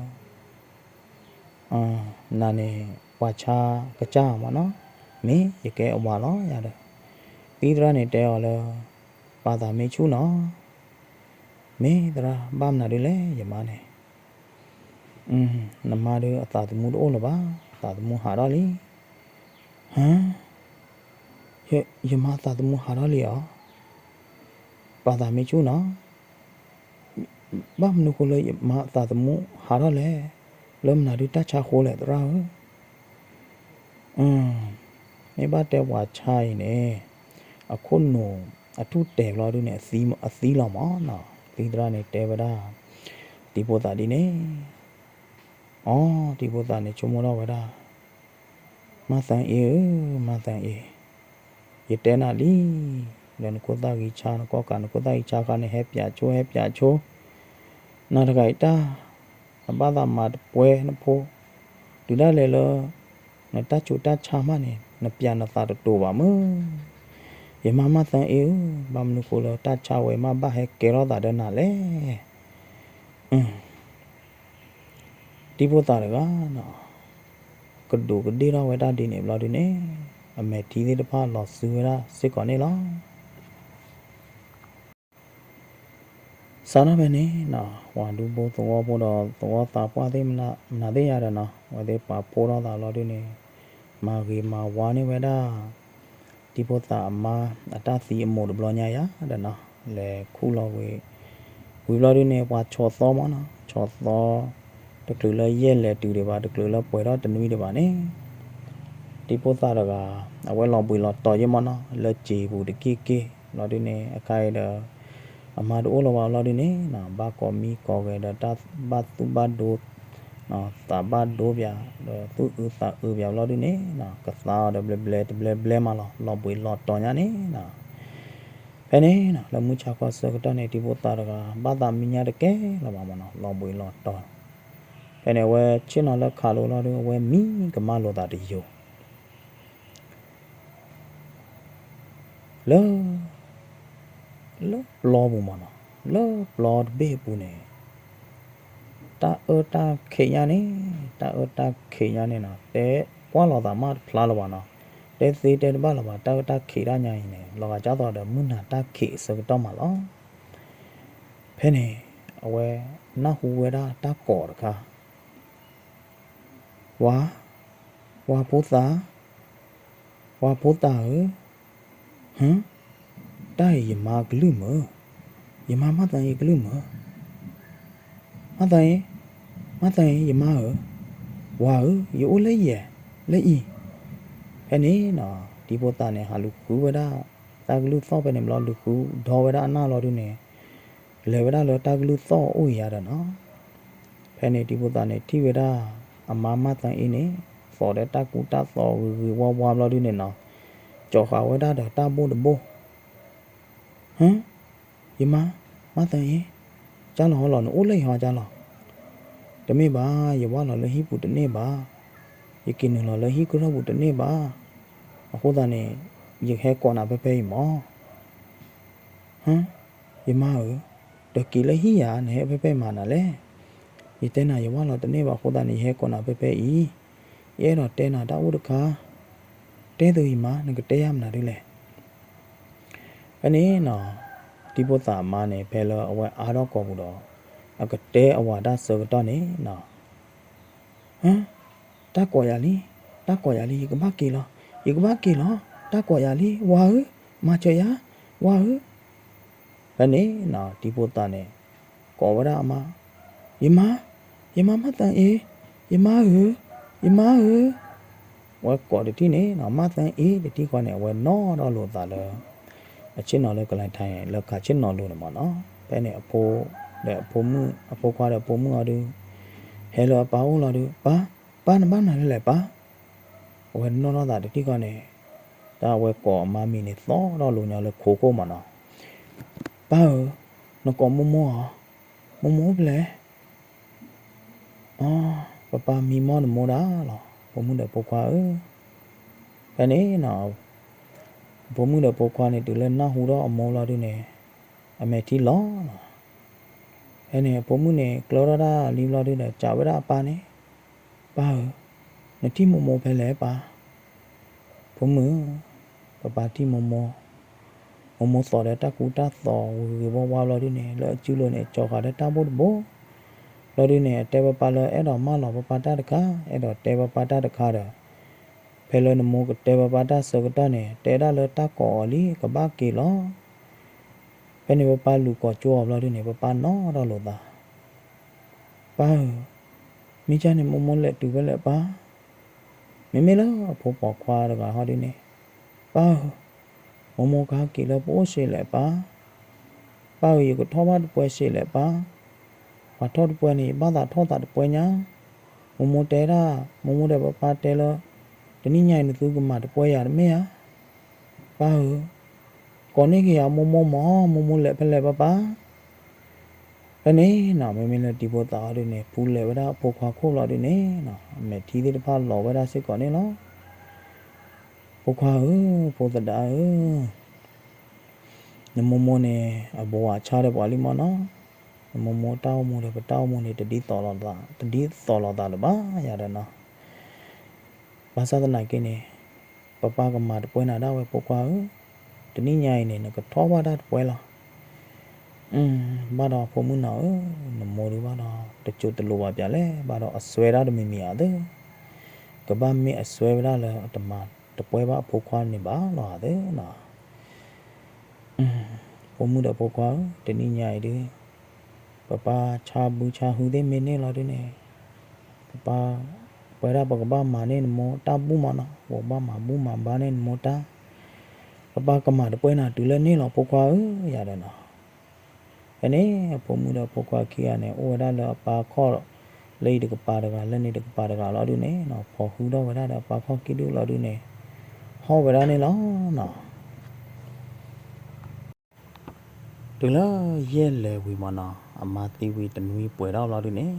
နၤန့ၣ် ပှၤဆါကစၢ်မၢ်နီၤ, မ့ၢ်ယကဲအဝၤလီၤယါဒီး သံၣ်သရၣ်န့ၣ်တဲအီၤလၢ ပာ်သးမ့ၢ်ဆူၣ်နီၤ, မ့ၢ်သရၣ်ဘၣ်မနုၤဒုလဲၣ် ယမါန့ၣ်, နမါဒုအသးသမူတအိၣ်လၢၤဘၣ်, အသးသမူဟးထီၣ်လံ. ဟါ, ယမါသးသမူဟးထီၣ်လံဧါ, ပာ်သးမ့ၢ်ဆူၣ်နီၤ. ဘၣ်မနုၤဃိလၢယမါသးသမူဟးထီၣ်လဲၣ်, လၢမနုၤဒုတၢ်ဆါဃိလဲၣ်သရၣ်ဧၢ. မ့ၢ်ဘၣ်တဲပှၤဆါအံၤန့ၣ် အခိၣ်နူာ်အထူၣ်တဲာ်ဘျီဒုန့ၣ် အသံလီၤမၢ်နီၤ. သံၣ်သရၣ်န့ၣ်တဲဝဲဒၣ် တံၤဖိသၣ်ဒ်န့ၣ်. အီ တံၤဖိသၣ်န့ၣ်ဆိကမိၣ်ထီၣ်ဝဲဒၣ် မါသၢအ့ဧၢ, မါသၢအ့, ယတဲနၤလံ, လၢနခိၣ်သၣ်ဂံၢ်ဆါ နကီၢ်ကး နခိၣ်သၣ်ဂံၢ်ဆါဃါန့ၣ် ဟဲပၠးဆိ ဟဲပၠးဆိ, နၤတဂၤအံၤတၢ် နဘၣ်သးမၤတပှဲၤနဖိ, တုၤဒၣ်လဲာ်လၢ နတၢ်ဆူးတၢ်ဆါမးန့ၣ် နပျးနသးတတိၤဘၣ်မုၢ်. ယမါမးသၢအ့ဧၢ, ဘၣ်မနုၤဃိလၢတၢ်ဆါဝဲမးဘၣ်ဟဲကဲထီၣ်သးဒီးနၤလဲၣ်. တံၤဖိသၣ်တဂၤနီၤ ကဒူးကဒ့ၣ်ထီၣ်ဝဲဒၣ်ဒ်န့ၣ်ဘျီဒုန့ၣ် အမဲာ်ထံသ့ၣ်တဖၣ်လီၤစုဝဲဒၣ်စ့ၢ်ကီးန့ၣ်လီၤ. စးထီၣ်ဖဲန့ၣ်နီၤ ပှၤဒူဖိသဝီဖိဒီးသဝီသးပှၢ်သ့ၣ်မနုၤသ့ၣ်ယါဒီးနီၤ အဝဲသ့ၣ်ပာ်ဖှိၣ်ထီၣ်သးဘျီဒုန့ၣ် မၤဂ့ၤမၤဝါန့ၢ်ဝဲဒၣ် တံၤဖိသၣ်အမါအတၢ်သံအမိၢ်တဘျီညါယါဒီးနီၤ လဲၤခူၣ်လီၤဝံၤ ဝံၤဘျီဒုန့ၣ် ပှၤဆီၣ်သီမးနီၤ ဆီၣ်သီ တချုးလၢယဲၢ်လဲၤတုၤဒံးဘၣ် တချုးလၢပှဲၤထီၣ်တနွံဒံးဘၣ်န့ၣ် တံၤဖိသၣ်တဂၤ အဝဲလီၤဘှံးလီၤတီၤယဲၢ်မးနီၤ လၢစံာ်ပူၤတက့ၢ်က့ၢ် ဘျီဒုန့ၣ် အခါအံၤဒီး အမါတအိၣ်လၢၤဘၣ်ဘျီဒုန့ၣ်နီၤ ဘၣ်ကိးမံကိးဂဲၤဒီး တၢ်ဘၣ်သူၣ်ဘၣ်ဒိ သးဘၣ်ဒိပၠး ဒီးသူၣ်အုးသးအုးပၠးဘျီဒုန့ၣ်နီၤ ကသါအီၤဒီးဘျဲဘျဲတဘျဲဘျဲမးလီၤ လီၤဘှံးလီၤတီၤညါန့ၣ်နီၤ ဖဲန့ၣ်နီၤ လၢမုၢ်ဆါခီဆၢကတီၢ်န့ၣ် တံၤဖိသၣ်တဂၤ ဘၣ်သးမံညါတကဲလၢၤဘၣ်မးနီၤ လီၤဘှံးလီၤတီၤ ဖဲန့ၣ် အဝဲဆ့ၣ်နီၤလၢခးလိာ်လီၤဒု အဝဲမံကမၣ်လိာ်သးတယိာ် လၢ လၢပျီပူၤမးနီၤ လၢပျီတဘ့ၣ်အပူၤန့ၣ် တၢ်အၢတၢ်ခံးညါန့ၣ် တၢ်အၢတၢ်ခံးညါန့ၣ်နီၤ တဲကွၢ်လီၤသးမးတဖျါလၢၤဘၣ်နီၤ တဲသ့တဲတဘၣ်လၢၤဘၣ် တၢ်အၢတၢ်ခံးတၢ်ညါအံၤန့ၣ် လီၤဂာ်ကၢ်သိးဒီးမုၢ်နၤတၢ်ခံးအဆၢကတီၢ်မးလီၤ. ဖဲန့ၣ် အဝဲနၢ်ဟူဝဲဒၣ်တၢ်ကိးတခါ ဝၤ, ဝၤဖိသၣ်, ဝၤဖိသၣ်ဧၢ, ဟၢ, တၢ်အံၤယမါကလုၢ်မုၢ်, ယမါမးသၢအ့ကလုၢ်မုၢ်, မးသၢအ့, မးသၢအ့ ယမါဧၢ, ဝၤဧၢ, ယအိၣ်လၢယဲၢ်, လၢအံၤ, ဖဲန့ၣ်နီၤ တံၤဖိသၣ်န့ၣ် ဟးလူၤဃုဝဲဒၣ် တၢ်ကလုၢ်သီၣ်ဖဲန့ၣ်ဘျီ လူၤဃုဒီဝဲဒၣ်အနၢ်လီၤဒုန့ၣ် လဲၤဝဲဒၣ်လၢတၢ်ကလုၢ်သီၣ်အအိၣ်အံၤယါဒီးနီၤ ဖဲန့ၣ်တံၤဖိသၣ်န့ၣ် ထံၣ်ဝဲဒၣ် အမါမးသၢအ့န့ၣ် သိးဒီးတၢ်ကူတၢ်သိးဂ့ၤဂ့ၤဝါဝါဘျီဒုန့ၣ်နီၤ ကၠီၤဃာ်ဝဲဒၣ်ဒီးတၢ်ဘိၣ်တဘိၣ် ဟၢ, ယမါ, မးသၢအ့, ကၢ်လီၤဟီလီၤ နအိၣ်လၢယဟီကၢ်လီၤ, တမ့ၢ်ဘၣ် ယဝၢ်လီၤလၢဟံၣ်ပူၤတန့ၢ်ဘၣ်, ယက့ၤနုာ်လီၤလၢဟံၣ်ကရၢၢ်ပူၤတန့ၢ်ဘၣ်, အဃိသတးန့ၣ် ယဟဲကိးနၤဖဲဖဲအံၤမး ဟၢ, ယမါဧၢ, ဒီးက့ၤလၢဟံၣ်ယၤ နဟဲဖဲဖဲမၤနၤလဲၣ်, ယတဲနၤယဝၢ်လီၤတန့ၢ်ဘၣ်အဃိသတးန့ၣ် ယဟဲကိးနၤဖဲဖဲအံၤ, ယအဲၣ်ဒိးတဲနၤတၢ်အိၣ်တခါ, တဲသုယမါ နကတဲယၤမနုၤဒ်လဲၣ် ဖဲန့ၣ်နီၤ တံၤဖိသၣ်အမါန့ၣ် ဖဲလၢအဝဲအါထီၣ်ကိာ်ပူၤဒီး အကတဲအဝၤတၢ်ဆၢကတီၢ်န့ၣ်နီၤ ဟၢ, တၢ်ကိးယၤလံ, တၢ်ကိးယၤလံ ယကဘၣ်က့ၤလီၤ, ယကဘၣ်က့ၤလီၤ, တၢ်ကိးယၤလံ ဝၤဧၢ, မၤစၢၤယၤ, ဝၤဧၢ, ဖဲန့ၣ်နီၤ တံၤဖိသၣ်န့ၣ် ကိးဝဲဒၣ်အမါ, ယမါ, ယမါမးသၢအ့, ယမါဧၢ, ယမါဧၢ, ဝဲကိးတထံၣ်န့ၣ်နီၤ မးသၢအ့ တထံၣ်ဃီန့ၣ် အဝဲနီၣ်ထီၣ်လိာ်သးလၢ အဆ့ၣ်နီၤလၢကလဲၤထါန့ၣ် လၢခးဆ့ၣ်နီၤလိၤန့ၣ်မးနီၤ, ဖဲန့ၣ်အဖိ ဒီးအဖိမုၣ် အဖိခွါဒီးအဖိမုၣ်အီၤဒုး ဟဲလၢအပၢ်အိၣ်လီၤဒုး ပၢ်, ပၢ်နဘၣ်မနုၤလဲၣ်ပၢ်, အဝဲနီၣ်ထီၣ်သးတထံၣ်ဃီန့ၣ် တၢ်အဝဲကိးအမါမံၤန့ၣ် သီၣ်ထီၣ်လိာ်ညီလၢခိခိၣ်မးနီၤ, ပၢ်ဧၢ, နကိးမိၢ်မိၢ်ဧါ, မိၢ်မိၢ်အိၣ်ဖဲလဲၣ် အ, ပပၢ်မံမီၢ်နမိၢ်ဒၣ်လီၤ ဖိမုၣ်ဒီးဖိခွါဧၢ, ဖဲန့ၣ်နီၤ ဖိမုၣ်ဒီးဖိခွါန့ၣ် တုၤလၢနၢ်ဟူထီၣ်အမိၢ်လီၤဒုးန့ၣ် အမဲာ်ထံလီၤလီၤ, ဖဲန့ၣ်အဖိမုၣ်န့ၣ် ကျၢထီၣ်ဒၣ်လံဘျီဒုးဒီး စံးဝဲဒၣ်အပၢ်န့ၣ်, ပၢ်ဧၢ, နထံၣ်မိၢ်မိၢ်ဖဲလဲၣ်ပၢ်, ဖိမုၣ်ဧၢ, ပပၢ်ထံၣ်မိၢ်မိၢ် မိၢ်မိၢ်သိးဒီးတၢ်ကူတၢ်သိးဂ့ၤဂ့ၤဝါဝါဘျီဒုးန့ၣ် လၢအစုလိၤန့ၣ် ကၠီၤဃာ်ဒီးတၢ်ဘိၣ်တဘိၣ်, ဘျီဒုးန့ၣ် အတဲပပၢ်လၢအဲၣ်ဒိးမၢလီၤပပၢ်တၢ်တခါ, အဲၣ်ဒိးတဲပပၢ်တၢ်တခါဒီး, ဖဲလၢနမိၢ်ကတဲပပၢ်တၢ်ဆၢကတီၢ်န့ၣ် တဲဒၣ်လၢတၢ်ကိးအီၤလံ ကဘၣ်က့ၤလီၤ, ဖဲန့ၣ်ပပၢ်လူၤကိးကၠိအီၤဘျီဒုးန့ၣ် ပပၢ်နီၣ်ထီၣ်လိာ်သး ပၢ်ဧၢ, မ့ၢ်ကၢ်န့ၣ်မိၢ်မိၢ်လဲၤတုၤဖဲလဲၣ်ပၢ်, မ့မ့ၢ်လၢအဖိပိာ်ခွါတဂၤဟီဒုးန့ၣ်, ပၢ်ဧၢ, မိၢ်မိၢ်ကဟဲက့ၤလၢပအိၣ်စ့ၢ်လဲၣ်ပၢ်, ပၢ်ဧၢ ယကထီၣ်ဘၣ်တပှဲၤစ့ၢ်လဲၣ်ပၢ်, ပှၤထီၣ်တပှဲၤန့ၣ် ယဘၣ်သးထီၣ်သးတပှဲၤညါ, မိၢ်မိၢ်တဲဒၣ် မိၢ်မိၢ်ဒီးပပၢ်တဲလၢ တနံၣ်ညါအံၤနသုကမၤတပှဲၤယၤတမ့ၢ်ဧါ, ပၢ်ဧၢ, ကိးန့ၢ်က့ၤယၤမိၢ်မိၢ်မး မိၢ်မိၢ်လဲၤဖဲလဲၣ်ပၢ်ပၢ် ဖဲန့ၣ်နီၤ မ့မ့ၢ်လၢတံၤဖိသၣ်အီၤဒုန့ၣ် ပူၤလဲၤဝဲဒၣ်အဖိခွါခိၣ်လီၤဒုန့ၣ်နီၤ အမဲာ်ထံသ့ၣ်တဖၣ်လီၤဝဲဒၣ်စ့ၢ်ကီးန့ၣ်လီၤ. ဖိခွါဧၢ, ဖိသဒါဧၢ, နမိၢ်မိၢ်န့ၣ် အဘိးဘၣ်ဆါဒီးပှၤလံမၢ်နီၤ, နမိၢ်မိၢ်တၢ်အိၣ်မူဒီးပတၢ်အိၣ်မူန့ၣ် တဒ်သိးလိာ်သး, တဒ်သိးလိာ်သးလၢၤဘၣ်ယၤဒီးနီၤ, ဘၣ်ဆၣ်သနာ်က့န့ၣ် ပပၢ်ကမၤတပှဲနၤဒၣ်ဝဲဖိခွါဧၢ, တနံၣ်ညါအံၤန့ၣ် နကထီၣ်ဘၣ်တၢ်တပှဲလီၤ. ဘၣ်ဒီးဖိမုၣ်နီၤဧၢ, နမိၢ်ဒုးဘၣ်ဒီး တစိၢ်တလိၤဘၣ်ပၠးလဲၣ်, ဘၣ်ဒီးအစွဲဒၣ်တမံၤမံၤဧါသၢ, ကဘၣ်မ့ၢ်အစွဲဝဲဒၣ်လၢအတမၤတပှဲဘၣ်အဖိခွါန့ၣ်ဘၣ်လီၤဧါသၢနီၤ. ဖိမုၣ်ဒီးဖိခွါဧၢ, တနံၣ်ညါအံၤဒုး ပပၢ်ဆါဘုဆါဟုသ့ၣ်မ့ၢ်န့ၢ်လီၤဒုန့ၣ်, ပပၢ် ပှဲဒၣ်ပကဘၣ်မၤန့ၢ်နမိၢ်တၢ်ဘူၣ်မၢ်နီၤ, ပကဘၣ်မၤဘူၣ်မၤဘါန့ၢ်နမိၢ်တၢ်, ပပၢ်ကမၤတပှဲနၤတုၤလၢန့ၣ်လီၤဖိခွါဧၢယၤဒီးနီၤ. ဖဲန့ၣ် အဖိမုၣ်ဒီးအဖိခွါခံဂၤန့ၣ် အိၣ်ဝဲဒၣ်လၢအပၢ်ခီၣ် လၢအံၤတကပၤတဂၤ လၢန့ၣ်တကပၤတဂၤလီၤဒုန့ၣ်နီၤ, ဖီၣ်ဟုထီၣ်ဝဲဒၣ်ဒီးအပၢ်ခီၣ်ခံဒုလီၤဒုန့ၣ် ဟီၣ်ဝဲဒၣ်န့ၣ်လီၤနီၤ. တုၤလၢယဲၢ်လဲၤဝံၤမၢ်နီၤ, အမါသံဝံၤတနွံပှဲၤထီၣ်လီၤဒုန့ၣ်,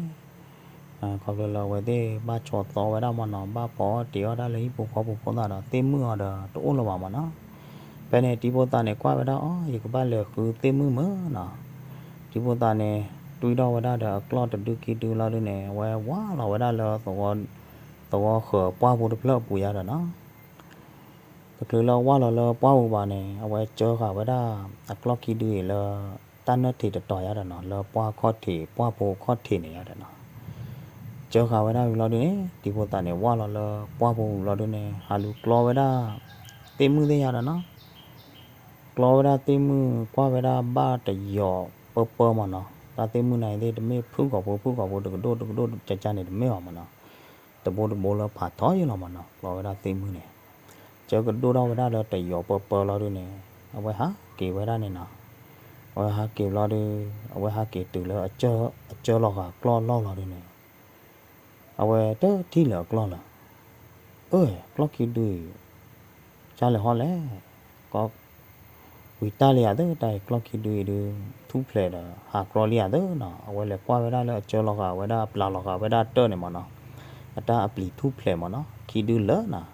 ခီဖျိလၢအဝဲသ့ၣ်ဘၣ်ဆီၣ်သီဝဲဒၣ်မၢ်နီၤ, ဘၣ်ဖီအီၣ်တ့ၤအီၣ်ဒၣ်လၢဟံၣ်ဖိဃီဖိဖိသၣ်ဒီး သ့ၣ်မုၣ်အီၤဒီးတအိၣ်လၢၤဘၣ်မၢ်နီၤ. ဖဲန့ၣ်တံၤဖိသၣ်န့ၣ်ကွၢ်ဝဲဒၣ်အီၤ, ယကဘၣ်လဲၤဃုသ့ၣ်မုၣ်မၢ်နီၤ. တံၤဖိသၣ်န့ၣ် တွံၢ်ထီၣ်ဝဲဒၣ်ဒီးအကျီၢ်တဒုခံဒုလီၤဒုန့ၣ် အဝဲဝၢ်လီၤဝဲဒၣ်လၢ သဝီဃၢၤပှၢ်ပူၤတဖျၢၣ်အပူၤယါဒီးနီၤ. တချုးလၢဝၢ်လီၤလၢပှၢ်ပူၤဘၣ်န့ၣ် အဝဲကၢဃာ်ဝဲဒၣ်အကျီၢ်ခံဒုအံၤလၢ တၢ်နၢၣ်ထံးတတီၤယါဒီးနီၤ, လၢပှၢ်ခီၣ်ထံး ပှၢ်ဖိခီၣ်ထံးန့ၣ်ယါဒီးနီၤ. ကၢဃာ်ဝဲဒၣ်ဝံၤလီၤဒုန့ၣ် တံၤဖိသၣ်န့ၣ် ဝၢ်လီၤလၢပှၢ်ပူၤလီၤဒုန့ၣ် ဟးလူၤကျီဝဲဒၣ် သ့ၣ်မုၣ်သ့ၣ်ယါဒီးနီၤ. ကျီဝဲဒၣ်သ့ၣ်မုၣ် ကွၢ်ဝဲဒၣ်ဘၣ်တယီၤပၢပၢမၢ်နီၤ. တၢ်သ့ၣ်မုၣ်န့ၣ်သ့ၣ် တမ့ၢ်ဖုၣ်ကိာ်ဖိဖုၣ်ကိာ်ဖိ တကဒိၣ်တကဒိၣ်ကကန့ၣ် တမ့ၢ်ဘၣ်မၢ်နီၤ. တဘိတဘိလၢဖးထီယဲလီၤမၢ်နီၤ, ကျီဝဲဒၣ်သ့ၣ်မုၣ်န့ၣ် ကၢကဒိၣ်ထီၣ်ဝဲဒၣ်လၢတယီၤပၢပၢလီၤဒုန့ၣ် အဝဲဟးက့ၤဝဲဒၣ်န့ၣ်နီၤ. အဝဲဟးက့ၤဘျီဒု အဝဲဟးက့ၤတုၤလၢအကၢလီၤဂာ်ကျီၢ်လီၢ်လီၤဒုန့ၣ် အဝဲတထံၣ်လၢၤအကျီၢ်လၢၤ. အၢ ကျီၢ်ခံဒုအံၤ ကၢလဲၤဟီလဲၣ်, ကီ ဝံၤတၢ်လံဧါသၢ, တၢ်အံၤကျီၢ်ခံဒုအံၤဒု ထူၣ်ဖျဲးဒီး ဟးကြီလံဧါသၢနီၤ. အဝဲလဲၤကွၢ်ဝဲဒၣ်လၢအကၢလီၤဂာ်ဝဲဒၣ် အပျၢ်လီၤဂာ်ဝဲဒၣ်တၢၢ်န့ၣ်မၢ်နီၤ, အတၢ်အပျံၤထူၣ်ဖျဲးမၢ်နီၤ, ခံဒုလၢာ်နီၤ.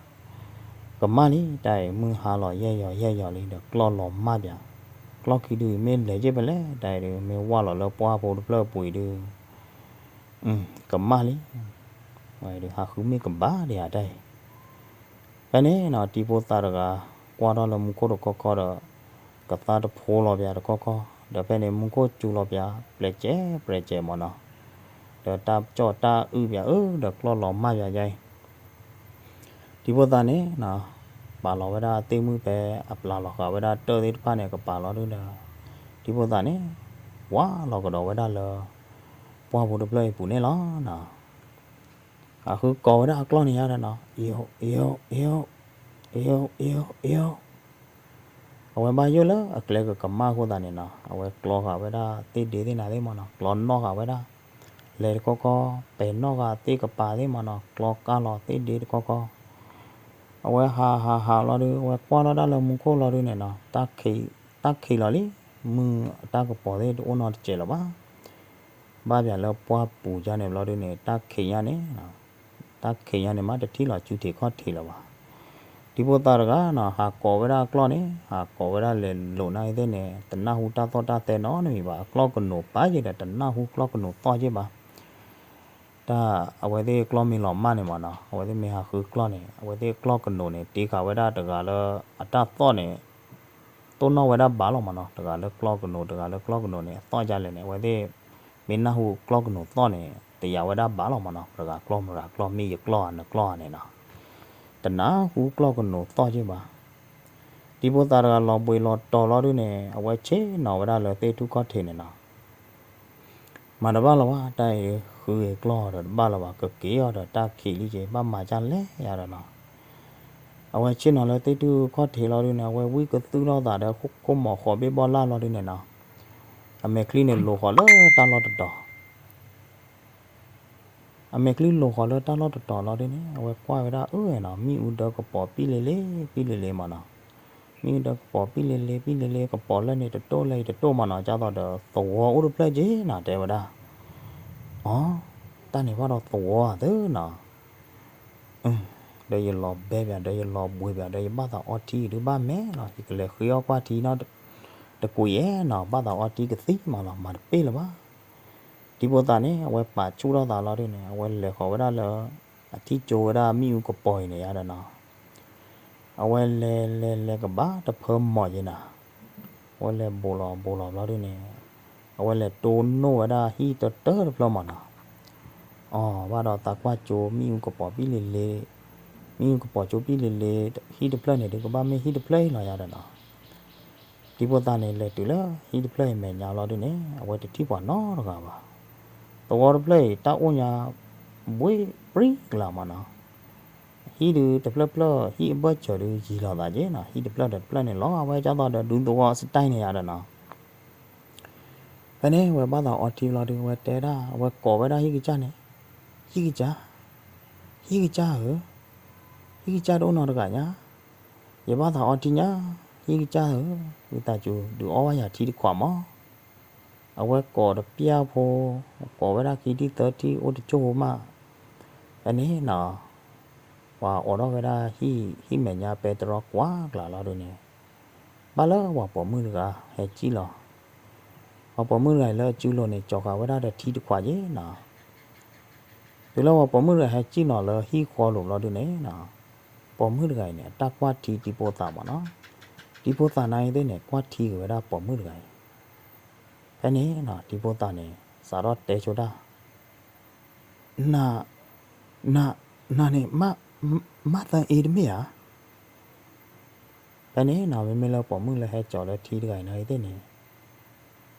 ကမၣ်လံ တၢ်အံၤမုၢ်ဟါလီၤယဲၢ်ယီၤယဲၢ်ယီၤလံဒီး ကျီၢ်လီၤမၢ်ပၠး, ကျီၢ်ခံဒုအံၤမ့ၢ်လဲၤက့ၤဖဲလဲၣ်, တၢ်အံၤဒု မ့ၢ်ဝၢ်လီၤလၢပှၢ်ဖိတဖျၢၣ်အပူၤအံၤဒု ကမၣ်လံ, ဝဲဒုးဟးဃုမ့ၢ်ကဘၣ်ဒံးဧါတၢ်အံၤ. ဖဲန့ၣ်နီၤ တံၤဖိသၣ်တဂၤ ကွၢ်ထီၣ်လၢမူခိၣ်တခီခီဒီး ကသါတဖိလီၤပၠးတခီခီ, ဒီးဖဲန့ၣ်မူခိၣ်စူၤလီၤပၠး ပျဲၢ်ကဲးပျဲၢ်ကဲးမၢ်နီၤ, ဒီးတၢ်ကၠီၣ်တၢ်အုၣ်ပၠးအၢ ဒီးကျီၢ်လီၤမၢ်ပၠးယါအံၤ တံၤဖိသၣ်န့ၣ်နီၤ ပာ်လီၤဝဲဒၣ်သ့ၣ်မုၣ်ဖဲ အပျၢ်လီၤဃာ်ဝဲဒၣ်တၢၢ်သ့ၣ်တဖၣ်န့ၣ် ကပာ်လီၤဒုဒီး တံၤဖိသၣ်န့ၣ် ဝၢ်လီၤကဒီးဝဲဒၣ်လၢ ပှၢ်ဖိတဖျၢၣ်အံၤပူၤန့ၣ်လီၤနီၤ. အဃုကိးဝဲဒၣ်အကျီၢ်န့ၣ်ယါဒီးနီၤ အ့ၣ် အ့ၣ် အ့ၣ် အ့ၣ် အဝဲဘၣ်ယိၣ်လၢအကျဲကကမၣ်အဃိသတးန့ၣ်နီၤ အဝဲကျီဃာ်ဝဲဒၣ်သ့ၣ်ဒ့သ့ၣ်နၤသ့ၣ်မၢ်နီၤ ကျီနီၣ်ဃာ်ဝဲဒၣ် လဲၤတခီခီ ပဲာ်နီၣ်ဃာ်သ့ၣ်ကပၤသ့ၣ်မၢ်နီၤ ကျီကၢ်လီၤသ့ၣ်ဒ့တခီခီ အဝဲဟးဟးဟးလီၤဒုး အဝဲကွၢ်ထီၣ်ဒၣ်လၢမူခိၣ်လီၤဒုးန့ၣ်နီၤ တၢ်ခံးလီၤလံ မုၢ်အတၢ်ကပီၤသ့ၣ်တအိၣ်နီတစဲးလၢၤဘၣ် ဘၣ်ပၠးလၢပှၢ်ပူၤယါန့ၣ်ဘျီဒုးန့ၣ် တၢ်ခံးညါန့ၣ် တၢ်ခံးညါန့ၣ်မးတထံၣ်လီၤစုထံးခီၣ်ထံးလၢၤဘၣ်. တံၤဖိသၣ်တဂၤနီၤ ဟးကိးဝဲဒၣ်အကျီၢ်န့ၣ် ဟးကိးဝဲဒၣ်လဲၤလိာ်နၤသ့ၣ်န့ၣ် တနၢ်ဟူတၢ်သီၣ်တၢ်သဲနီတမံၤဘၣ် အကျီၢ်ကနိးပာ်ယဲဒီး တနၢ်ဟူကျီၢ်ကနိးသီၣ်ယဲဘၣ် တၢ်အဝဲသ့ၣ်ကျီၢ်မ့ၢ်လီၤမၢ်န့ၣ်မၢ်နီၤ အဝဲသ့ၣ်မ့ၢ်ဟးဃုကျီၢ်န့ၣ် အဝဲသ့ၣ်ကျီၢ်ကနိးန့ၣ် တ့ဃာ်ဝဲဒၣ်တဂၤလၢ အတၢ်သီၣ်န့ၣ် တိၢ်နီၣ်ဝဲဒၣ်ဘၣ်လီၤမၢ်နီၤ တဂၤလၢကျီၢ်ကနိး တဂၤလၢကျီၢ်ကနိးန့ၣ် အသီၣ်ဒ်လဲၣ်န့ၣ် အဝဲသ့ၣ် မ့ၢ်နၢ်ဟူကျီၢ်ကနိးသီၣ်န့ၣ် တယာ်ဝဲဒၣ်ဘၣ်လီၤမၢ်နီၤ တဂၤကျီၢ်မတဂၤကျီၢ် မ့ၢ်ယကျီၢ်ဧါနကျီၢ်ဧါန့ၣ်နီၤ တနၢ်ဟူကျီၢ်ကနိးသီၣ်ယဲဘၣ်. တံၤဖိသၣ်တဂၤလီၤဘှံးလီၤတီၤလီၤဒုးန့ၣ် အဝဲဆ့ၣ်နီၤဝဲဒၣ်လၢသ့ၣ်ထူၣ်ခီၣ်ထံးန့ၣ်နီၤ မၤတဘၣ်လၢၤဘၣ် တၢ်အံၤဃုဂ့ၤကျီၢ်ဒီးတဘၣ်လၢၤဘၣ် ကက့ၤအီၤဒီးတၢ်ခံးလံက့ၤ ဘၣ်မၤဒ်လဲၣ်ယါဒီးနီၤ အဝဲဆ့ၣ်နီၤလၢသ့ၣ်ထူၣ်ခီၣ်ထံးလီၤဒုးန့ၣ် အဝဲဝံကသုၣ်ထီၣ်သးဒီးခိၣ်မိၤဃီဘ့ၣ်ဘီလၢ်လီၤဒုးန့ၣ်နီၤ အမဲာ်ချံန့ၣ်လိၤဃီၤလၢတၢ်လီၢ်တတီၤ အမဲာ်ချံလိၤဃီၤလၢတၢ်လီၢ်တတီၤလီၤဒုးန့ၣ် အဝဲကွၢ်ဝဲဒၣ်အၢနီၤ မ့ၣ်အူဒၢကပီၤပံၣ်လ့လ့ ပံၣ်လ့လ့မၢ်နီၤ မ့ၣ်အူဒီးကပီၤပံၣ်လ့လ့ ပံၣ်လ့လ့ ကပီၤလၢန့ၣ်တတိၢ်လၢအံၤတတိၢ်မးနီၤ, ဒ်သိးဒီးသဝီအိၣ်တဖျၢၣ်က့နီၤ တဲဝဲဒၣ်. အီ, တၢ်န့ၣ်ဘၣ်ဒီးသဝီဧါသၢနီၤ. ဒီးယလီၤဘဲပၠး ဒီးယလီၤဘှံးပၠး ဒီးယဘၣ်သးအီထံဒုးဘၣ်မဲာ်လီၤ, ယကလဲၤဃ့အီၣ်ကွၢ်ထံနီၤ, တကွံာ်ယဲနီၤ, ဘၣ်သးအီထံကသံမးလီၤ, မၤတပ့ၢ်လၢၤဘၣ်. ထံဖိသၣ်န့ၣ် အဝဲပာ်ဆူၣ်ထီၣ်သးလီၤဒုန့ၣ် အဝဲလဲၤဃီၤဝဲဒၣ်လၢ အထံကၠိဝဲဒၣ်မ့ၣ်အူကပီၤအံၤန့ၣ်ယါဒီးနီၤ. အဝဲလဲၤလဲၤလဲၤကဘၣ်တဖၢမီၤယဲနီၤ, အဝဲလဲၤဘိးလီၤဘိးလီၤဘျီဒုန့ၣ် အဝဲလဲၤတိၢ်နီၣ်ဝဲဒၣ်ဟံၣ်တတၢၢ်တဖျၢၣ်မးနီၤ. အီ, ဘၣ်ဒီးသးကွၢ်ကၠိမ့ၣ်အူကပီၤပံၣ်လ့လ့, မ့ၣ်အူကပီၤကၠိပံၣ်လ့လ့ ဟံၣ်တဖျၢၣ်န့ၣ်ဒုးကဘၣ်မ့ၢ်ဟံၣ်တဖျၢၣ်အံၤလီၤယါဒီးနီၤ. ထံဖိသၣ်န့ၣ် လဲၤတုၤလၢဟံၣ်တဖျၢၣ်အံၤမဲာ်ညါလီၤဒုန့ၣ် အဝဲတထံၣ်ပှၤနီတဂၤဘၣ်. သဝီတဖျၢၣ်အံၤ တၢ်အိၣ်ညါ ဘှ့ပြံကလၤမးနီၤ. ဟံၣ်ဒုးတဖျၢၣ်ဖျၢၣ် ဟံၣ်အဘၢၣ်စၢၤဒုးယံၤလီၤသးက့နီၤ, ဟံၣ်တဖျၢၣ်ဒီးတဖျၢၣ်န့ၣ် လီၤဝဲဒ်သိးဒီးဒူသဝီ style န့ၣ်ယါဒီးနီၤ. ဖဲန့ၣ် ဝဲဘၣ်သးအီထံဘျီဒုး ဝဲတဲဒၣ် အဝဲကိးဝဲဒၣ်ဟံၣ်ကစၢ်န့ၣ်, ဟံၣ်ကစၢ်, ဟံၣ်ကစၢ်ဧၢ, ဟံၣ်ကစၢ်တအိၣ်နီတဂၤညါ, ယဘၣ်သးအီထံညါ, ဟံၣ်ကစၢ်ဧၢ, ဝံသးစူၤဒုးအီၣ်ဘၣ်ယၤထံတခွးမး. အဝဲကိးတပျၢ်ဖိ, ကိးဝဲဒၣ်ခံထံၣ်သၢထံၣ်အိၣ်တကၠိၢ်ဖိမး. ဖဲန့ၣ်နီၤ, ပှၤအိးထီၣ်ဝဲဒၣ်ဟံၣ်မဲာ်ညါပဲတြီကွၢ်ကျးလီၤဒုန့ၣ်, ဘၣ်လၢပှၤပိာ်မုၣ်တဂၤဟဲစံၣ်လီၤ. ပှၤပိာ်မုၣ်တဂၤအံၤလၢအစုလိၤန့ၣ် ကၠီၤဃာ်ဝဲဒၣ်ဒီးထံတခွးက့နီၤ. တုၤလၢပှၤပိာ်မုၣ်တဂၤဟဲစံၣ်လီၤလၢဟံၣ်ဃီလိၤဘျီဒုန့ၣ်နီၤ, ပိာ်မုၣ်တဂၤအံၤန့ၣ် အတၢ်ကွၢ်ထံထံဖိသၣ်မးနီၤ. ထံဖိသၣ်နာ်အံၤသ့ၣ်န့ၣ် ကွၢ်ထံက့ၤဝဲဒၣ်ပိာ်မုၣ်တဂၤအံၤ. ဖဲန့ၣ်နီၤ ထံဖိသၣ်န့ၣ် စးထီၣ်တဲဆိဒၣ်, န, န, နန့ၣ် မးသၢအ့တမ့ၢ်ဧါ. ဖဲန့ၣ်နီၤ မ့မ့ၢ်လၢပိာ်မုၣ်လၢဟဲကၠီၤလၢထံတဂၤအံၤနာ်အံၤသ့ၣ်န့ၣ်,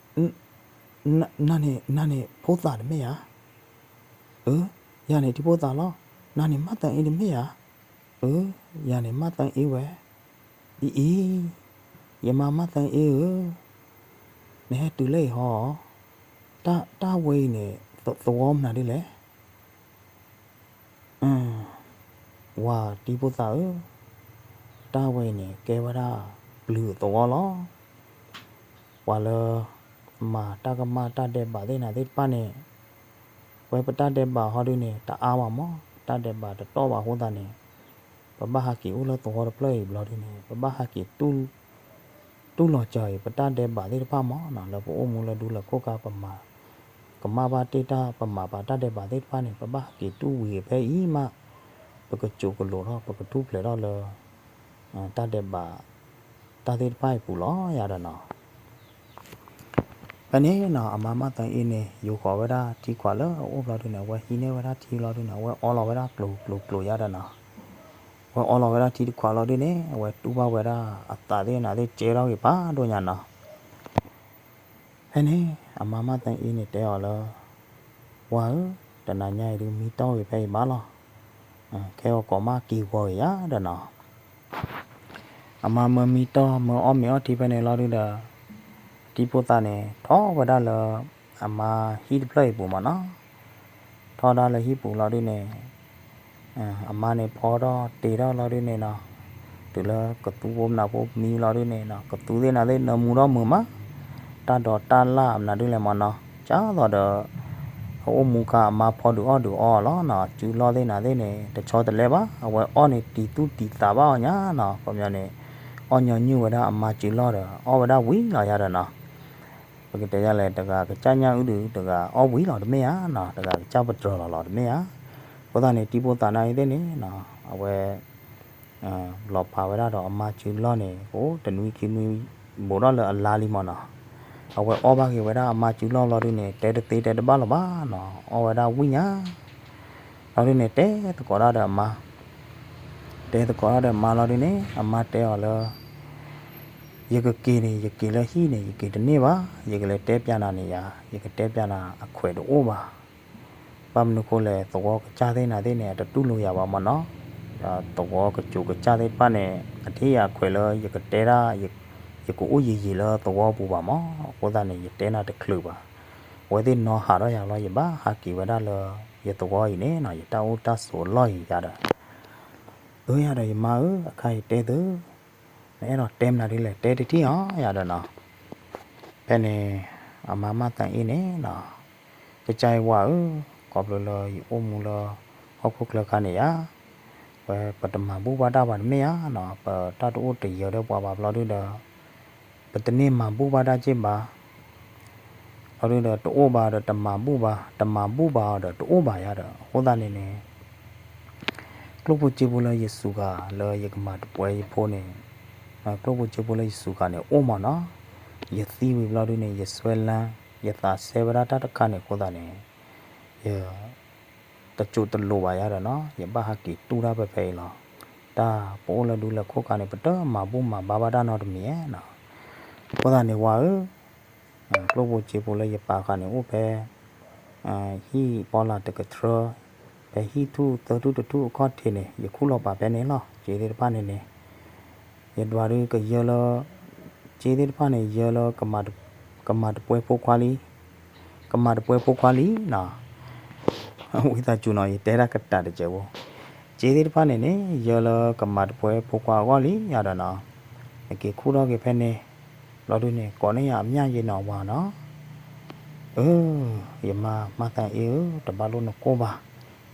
န, နန့ၣ် နန့ၣ်ဖိသၣ်တမ့ၢ်ဧါ. အၢ, ယၤန့ၣ်ထံဖိသၣ်လီၤ. နန့ၣ်မးသၢအ့တမ့ၢ်ဧါ. အၢ, ယၤန့ၣ်မးသၢအ့ဝဲ. အံၤအံၤ, ယမါမးသၢအ့ဧၢ, နဟဲတုၤလၢအံၤဟီဧါ. တၢ်ဝဲအံၤန့ၣ် သဝီမနုၤဒ်လဲၣ်. ဝၤတံၤဖိသၣ်ဧၢ, တၢ်ဝဲအံၤန့ၣ် ကဲဝဲဒၣ်ပျုၤအသဝီလီၤ. ပှၤလၢမၤတၢ်ကမၣ်တၢ်ဒဲးဘးသ့ၣ်နၤသ့ၣ်တဖၣ်န့ၣ်, ဝဲပတၢ်ဒဲးဘးဟီဒုန့ၣ် တအါဘၣ်မး, ပတၢ်ဒဲးဘးတတီၢ်ဘၣ်အဃိသတးန့ၣ်, ပဘၣ်ဟးက့ၤအိၣ်လၢသဝီတဖျၢၣ်အံၤဘျီဒုန့ၣ် ပဘၣ်ဟးက့ၤ တူၢ်လိာ်စၢၤအံၤ ပတၢ်ဒဲးဘးသ့ၣ်တဖၣ်မးနီၤ, လၢပအိၣ်မူလၢဒူလၢခိၣ်ခါ ပမၤ, ကမၣ်ဘၣ်တ့ၢ်တၢ် ပမၤဘၣ်တၢ်ဒဲးဘးသ့ၣ်တဖၣ်န့ၣ် ပဘၣ်ဟးက့ၤတူၢ်ဝံၤဖဲအံၤမး, ပကစိာ်ကလိာ်ထီၣ် ပကထူၣ်ဖျဲးထီၣ်လၢ တၢ်ဒဲးဘး တၢ်သ့ၣ်တဖၣ်အံၤပူၤလီၤယၤဒီးနီၤ. ဖဲန့ၣ်နီၤ အမါမးသၢအ့န့ၣ် ယူာ်ဃီၤဝဲဒၣ်ထံခွးလၢအအိၣ်ဘျီဒုန့ၣ် အဝဲဟံးန့ၢ်ဝဲဒၣ်ထံဘျီဒုန့ၣ် အဝဲအီလီၤဝဲဒၣ်ကျိၤကျိၤကျိၤယၤဒီးနီၤ. အဝဲအီလီၤဝဲဒၣ်ထံတခွးလီၤဒုန့ၣ် အဝဲတူၢ်ဘၣ်ဝဲဒၣ်အသးသ့ၣ်နၤသ့ၣ်ကဲထီၣ်ဂ့ၤဖးဒိၣ်ညါနီၤ. ဖဲန့ၣ် အမါမးသၢအ့န့ၣ်တဲအီၤလၢ ပှၤဧၢ, တနၤညါအံၤဒုးမံတီၢ်ဂ့ၤဖဲအံၤဘၣ်လီၤ. ခဲအံၤကိးမးက့ၤဂီၤဂ့ၤယၤဒီးနီၤ. အမါမၢမံတီၢ်မၢအီၣ်မ့ၤအီထံဖဲန့ၣ်လီၤဒုဒီး ထံဖိသၣ်န့ၣ် ထီၣ်ဝဲဒၣ်လၢ အမါဟံၣ်တဖျၢၣ်အံၤပူၤမးနီၤ. ထီၣ်ဒၣ်လၢဟံၣ်ပူၤလီၤဒုန့ၣ် အမါန့ၣ်ဖီထီၣ်တ့ထီၣ်လီၤဒုန့ၣ်နီၤ. တုၤလၢကသူဖိမနုၤဖိမံလီၤဒုန့ၣ်နီၤ ကသူသ့ၣ်နၤသ့ၣ်နၢမူထီၣ်မုာ်မး တၢ်ဒိးတၢ်လၢ်မနုၤဒုလဲၣ်မးနီၤ. ကသိးဒီး အအိၣ်မူခါအမါဖီဒုးအီၣ်ဒုးအီလီၤနီၤ. စုလီၢ်သ့ၣ်နၤသ့ၣ်န့ၣ် တဆီတလဲဘၣ် အဝဲအီၣ်န့ၣ်တံၤသူၣ်တံၤသးဘၣ်အီၤညါနီၤ. ခီပညီန့ၣ် အီၣ်ညီနုၢ်ဝဲဒၣ်အမါစုလီၢ်ဒီး အီၣ်ဝဲဒၣ်ဝံၤလီၤယၤဒီးနီၤ. ပကတဲယၤလဲၣ် တဂၤကစၢ်ညၣ်အုၣ်ဒုး တဂၤအီၣ်ဝံၤလီၤတမ့ၢ်ဧါနီၤ. တဂၤကစၢ်ပတြၢၤလီၤလီၤတမ့ၢ်ဧါ. အဃိသတးန့ၣ် တံၤဖိသၣ်နၤအံၤသ့ၣ်န့ၣ်နီၤ အဝဲ လီၤဖးဝဲဒၣ်ဒီးအမါစုလီၢ်န့ၣ် အိၣ်တနွံခံနွံ ဘူးထီၣ်လၢအလါလံမးနီၤ. အဝဲအီၣ်ဘၣ်က့ၤဝဲဒၣ်အမါစုလီၢ်ဘျီဒုန့ၣ် တဲတသ့တဲတဘၣ်လီၤဘၣ်နီၤ အီၣ်ဝဲဒၣ်ဝံၤညါ လီၤဒုန့ၣ် တဲသကိးဒၣ်ဒီးအမါ တဲသကိးဒၣ်ဒီးအမါလီၤဒုန့ၣ် အမါတဲအီၤလၢ ယကက့ၤန့ၣ် ယက့ၤလၢဟံၣ်န့ၣ် ယက့ၤတန့ၢ်ဘၣ်. ယကလဲၤတဲပျးနၤန့ၣ်ယၤ ယကတဲပျးနၤအခွဲးတအိၣ်ဘၣ်. ဘၣ်မနုၤဃိလဲၣ် သဝီကစၢ်သ့ၣ်နၤသ့ၣ်န့ၣ် အတတူၢ်လိာ်ယၤဘၣ်မးနီၤ. ဒီးသဝီကစၢ်ကစၢ်သ့ၣ်တဖၣ်န့ၣ် အတဟ့ၣ်ယၤအခွဲးလၢယကတဲဒၣ် ယကအိၣ်ယံာ်ယံာ်လၢသဝီပူၤဘၣ်မး. အဃိသတးန့ၣ် ယတဲနၤတချုးဘၣ်. အဝဲသ့ၣ်နီၤဟးထီၣ်ယၤလီၤ ယဘၣ်ဟးက့ၤဝဲဒၣ်လၢ ယသဝီအံၤန့ၣ်နီၤ ယတၢ်အိၣ်တၢ်ဆိးအလီၢ်အံၤယၤဒီး အၢ ယၤဒီးယမါဧၢ အခါအံၤတဲသု နအဲၣ်ဒိးတဲမနုၤဒ်လဲၣ် တဲတထံၣ်အီၤယၤဒီးနီၤ. ဖဲန့ၣ် အမါမၤသးအ့န့ၣ်နီၤ, ကစၢ်ယွၤဧၢ, ခီဖျိလၢယအိၣ်မူလၢ ဟီၣ်ခိၣ်ချၢခါန့ၣ်ယါ, ဝဲပတမၤဘူၣ်ဘၣ်တၢ်ဘၣ်တမ့ၢ်ဧါနီၤ, ပတၢ်တအိၣ်တယၢၤဒီးပှၤဘၣ်ဘျီဒုဒီး ပတန့ၢ်မၤဘူၣ်ဘၣ်တၢ်က့ၢ်ဘၣ် ဘျီဒုဒီးတအိၣ်ဘၣ်ဒီးတမၤဘူၣ်ဘၣ်, တမၤဘူၣ်ဘၣ်အီၤဒီးတအိၣ်ဘၣ်ယါဒီး အဃိသတးန့ၣ်န့ၣ် ကျိၣ်ဖိစ့ဖိလၢယစူးဃာ်လၢယကမၤတပှဲယဖိန့ၣ်, ကျိၣ်ဖိစ့ဖိလၢယစူးဃာ်န့ၣ်အိၣ်မးနီၤ, ယသံဝံၤဘျီဒုန့ၣ် ယစွဲလၢ ယသးစဲဝဲဒၣ်တၢ်တခါန့ၣ်အဃိသတးန့ၣ် ယ တစိၢ်တလိာ်ဘၣ်ယါဒီးနီၤ, ယဘၣ်ဟးက့ၤတူၢ်တၢ်ဖဲဖဲအံၤလီၤ. တၢ်ပအိၣ်လၢဒူလၢခိၣ်ခါန့ၣ် ပတမၤဘူၣ်မၤဘါဘၣ်တၢ်နီတမံၤဧါနီၤ. အဃိသတးန့ၣ်ဝၤဧၢ, ကျိၣ်ဖိစ့ဖိလၢယပာ်ဃာ်န့ၣ်အိၣ်ဖဲ ဟံၣ်ပီလၢ်တကထြၢ, ဖဲဟံၣ်ထူၣ်သၢထူၣ်တထူၣ်အခီၣ်ထံးန့ၣ် ယခူၣ်လီၤပာ်ဖဲန့ၣ်လီၤ. စ့သ့ၣ်တဖၣ်န့ၣ်န့ၣ် ယဒွးဒုကယၢလၢ စ့သ့ၣ်တဖၣ်န့ၣ် ယၢလၢ ကမၤတပှဲဖိခွါလံ, ကမၤတပှဲဖိခွါလံနီၤ. ဝံသးစူၤနီၤ ယတဲတၢ်ကတၢၢ်တစဲးဖိ, စ့သ့ၣ်တဖၣ်န့ၣ်န့ၣ် ယၢလၢကမၤတပှဲဖိခွါအဂီၢ်လံယၤဒီးနီၤ, နက့ၤခူၣ်ထီၣ်က့ၤဖဲန့ၣ်, ဘျီဒုန့ၣ် ကိးန့ၢ်ယၤအမၠၣ်ယဲနီၤဝၤနီၤ. အၢ, ယမါမၤသးအ့ဧၢ, တဘၣ်လိၣ်နကိၢ်ဘၣ်.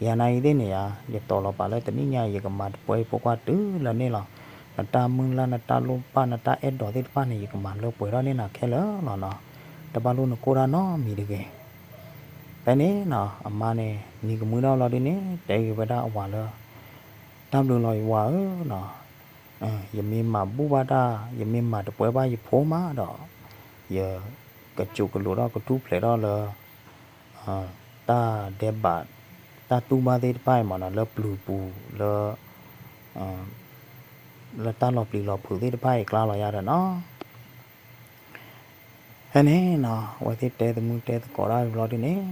ယၤနၤအံၤသ့ၣ်န့ၣ်ယါ, ယတီၤလီၤပာ်လၢတနံၣ်ညါ ယကမၤတပှဲဖိခွါတုၤလၢန့ၣ်လီၤ. နတၢ်မုၢ်လၢ် နတၢ်လိၣ်ဘၣ် နတၢ်အဲၣ်ဒိးသ့ၣ်တဖၣ်န့ၣ် ယကမၤလၢပှဲၤထီၣ်န့ၢ်နၤခဲလၢာ်လီၤနီၤ. တဘၣ်လိၣ်နကိၢ်တၢ်နီတမံၤတဂ့ၤ. ဖဲန့ၣ်နီၤ အမါန့ၣ် မံကမှံထီၣ်ဘျီဒုန့ၣ် တဲဂ့ၤဝဲဒၣ်အဝၤလၢ တၢ်ဘျုးလီၤယဝၤဧၢနီၤ, ယမ့ၢ်မၤဘူၣ်ဘၣ်တၢ် ယမ့ၢ်မၤတပှဲဘၣ်ယဖိမးဒီး ယကစိာ်ကလိာ်ထီၣ်ကထူၣ်ဖျဲးထီၣ်လၢ တၢ်ဒဲးဘး တၢ်တူၢ်ဘၣ်သ့ၣ်တဖၣ်အံၤမးနီၤ လၢပျုၤပူၤလၢ လၢတၢ်လီၤပျံၤလီၤဖုးသ့ၣ်တဖၣ်အံၤကျါလီၤယၤဒီးနီၤ. ဖဲန့ၣ်နီၤ အဝဲသ့ၣ်တဲသမုၢ်တဲသကိးတၢ်ဘျီဒုန့ၣ်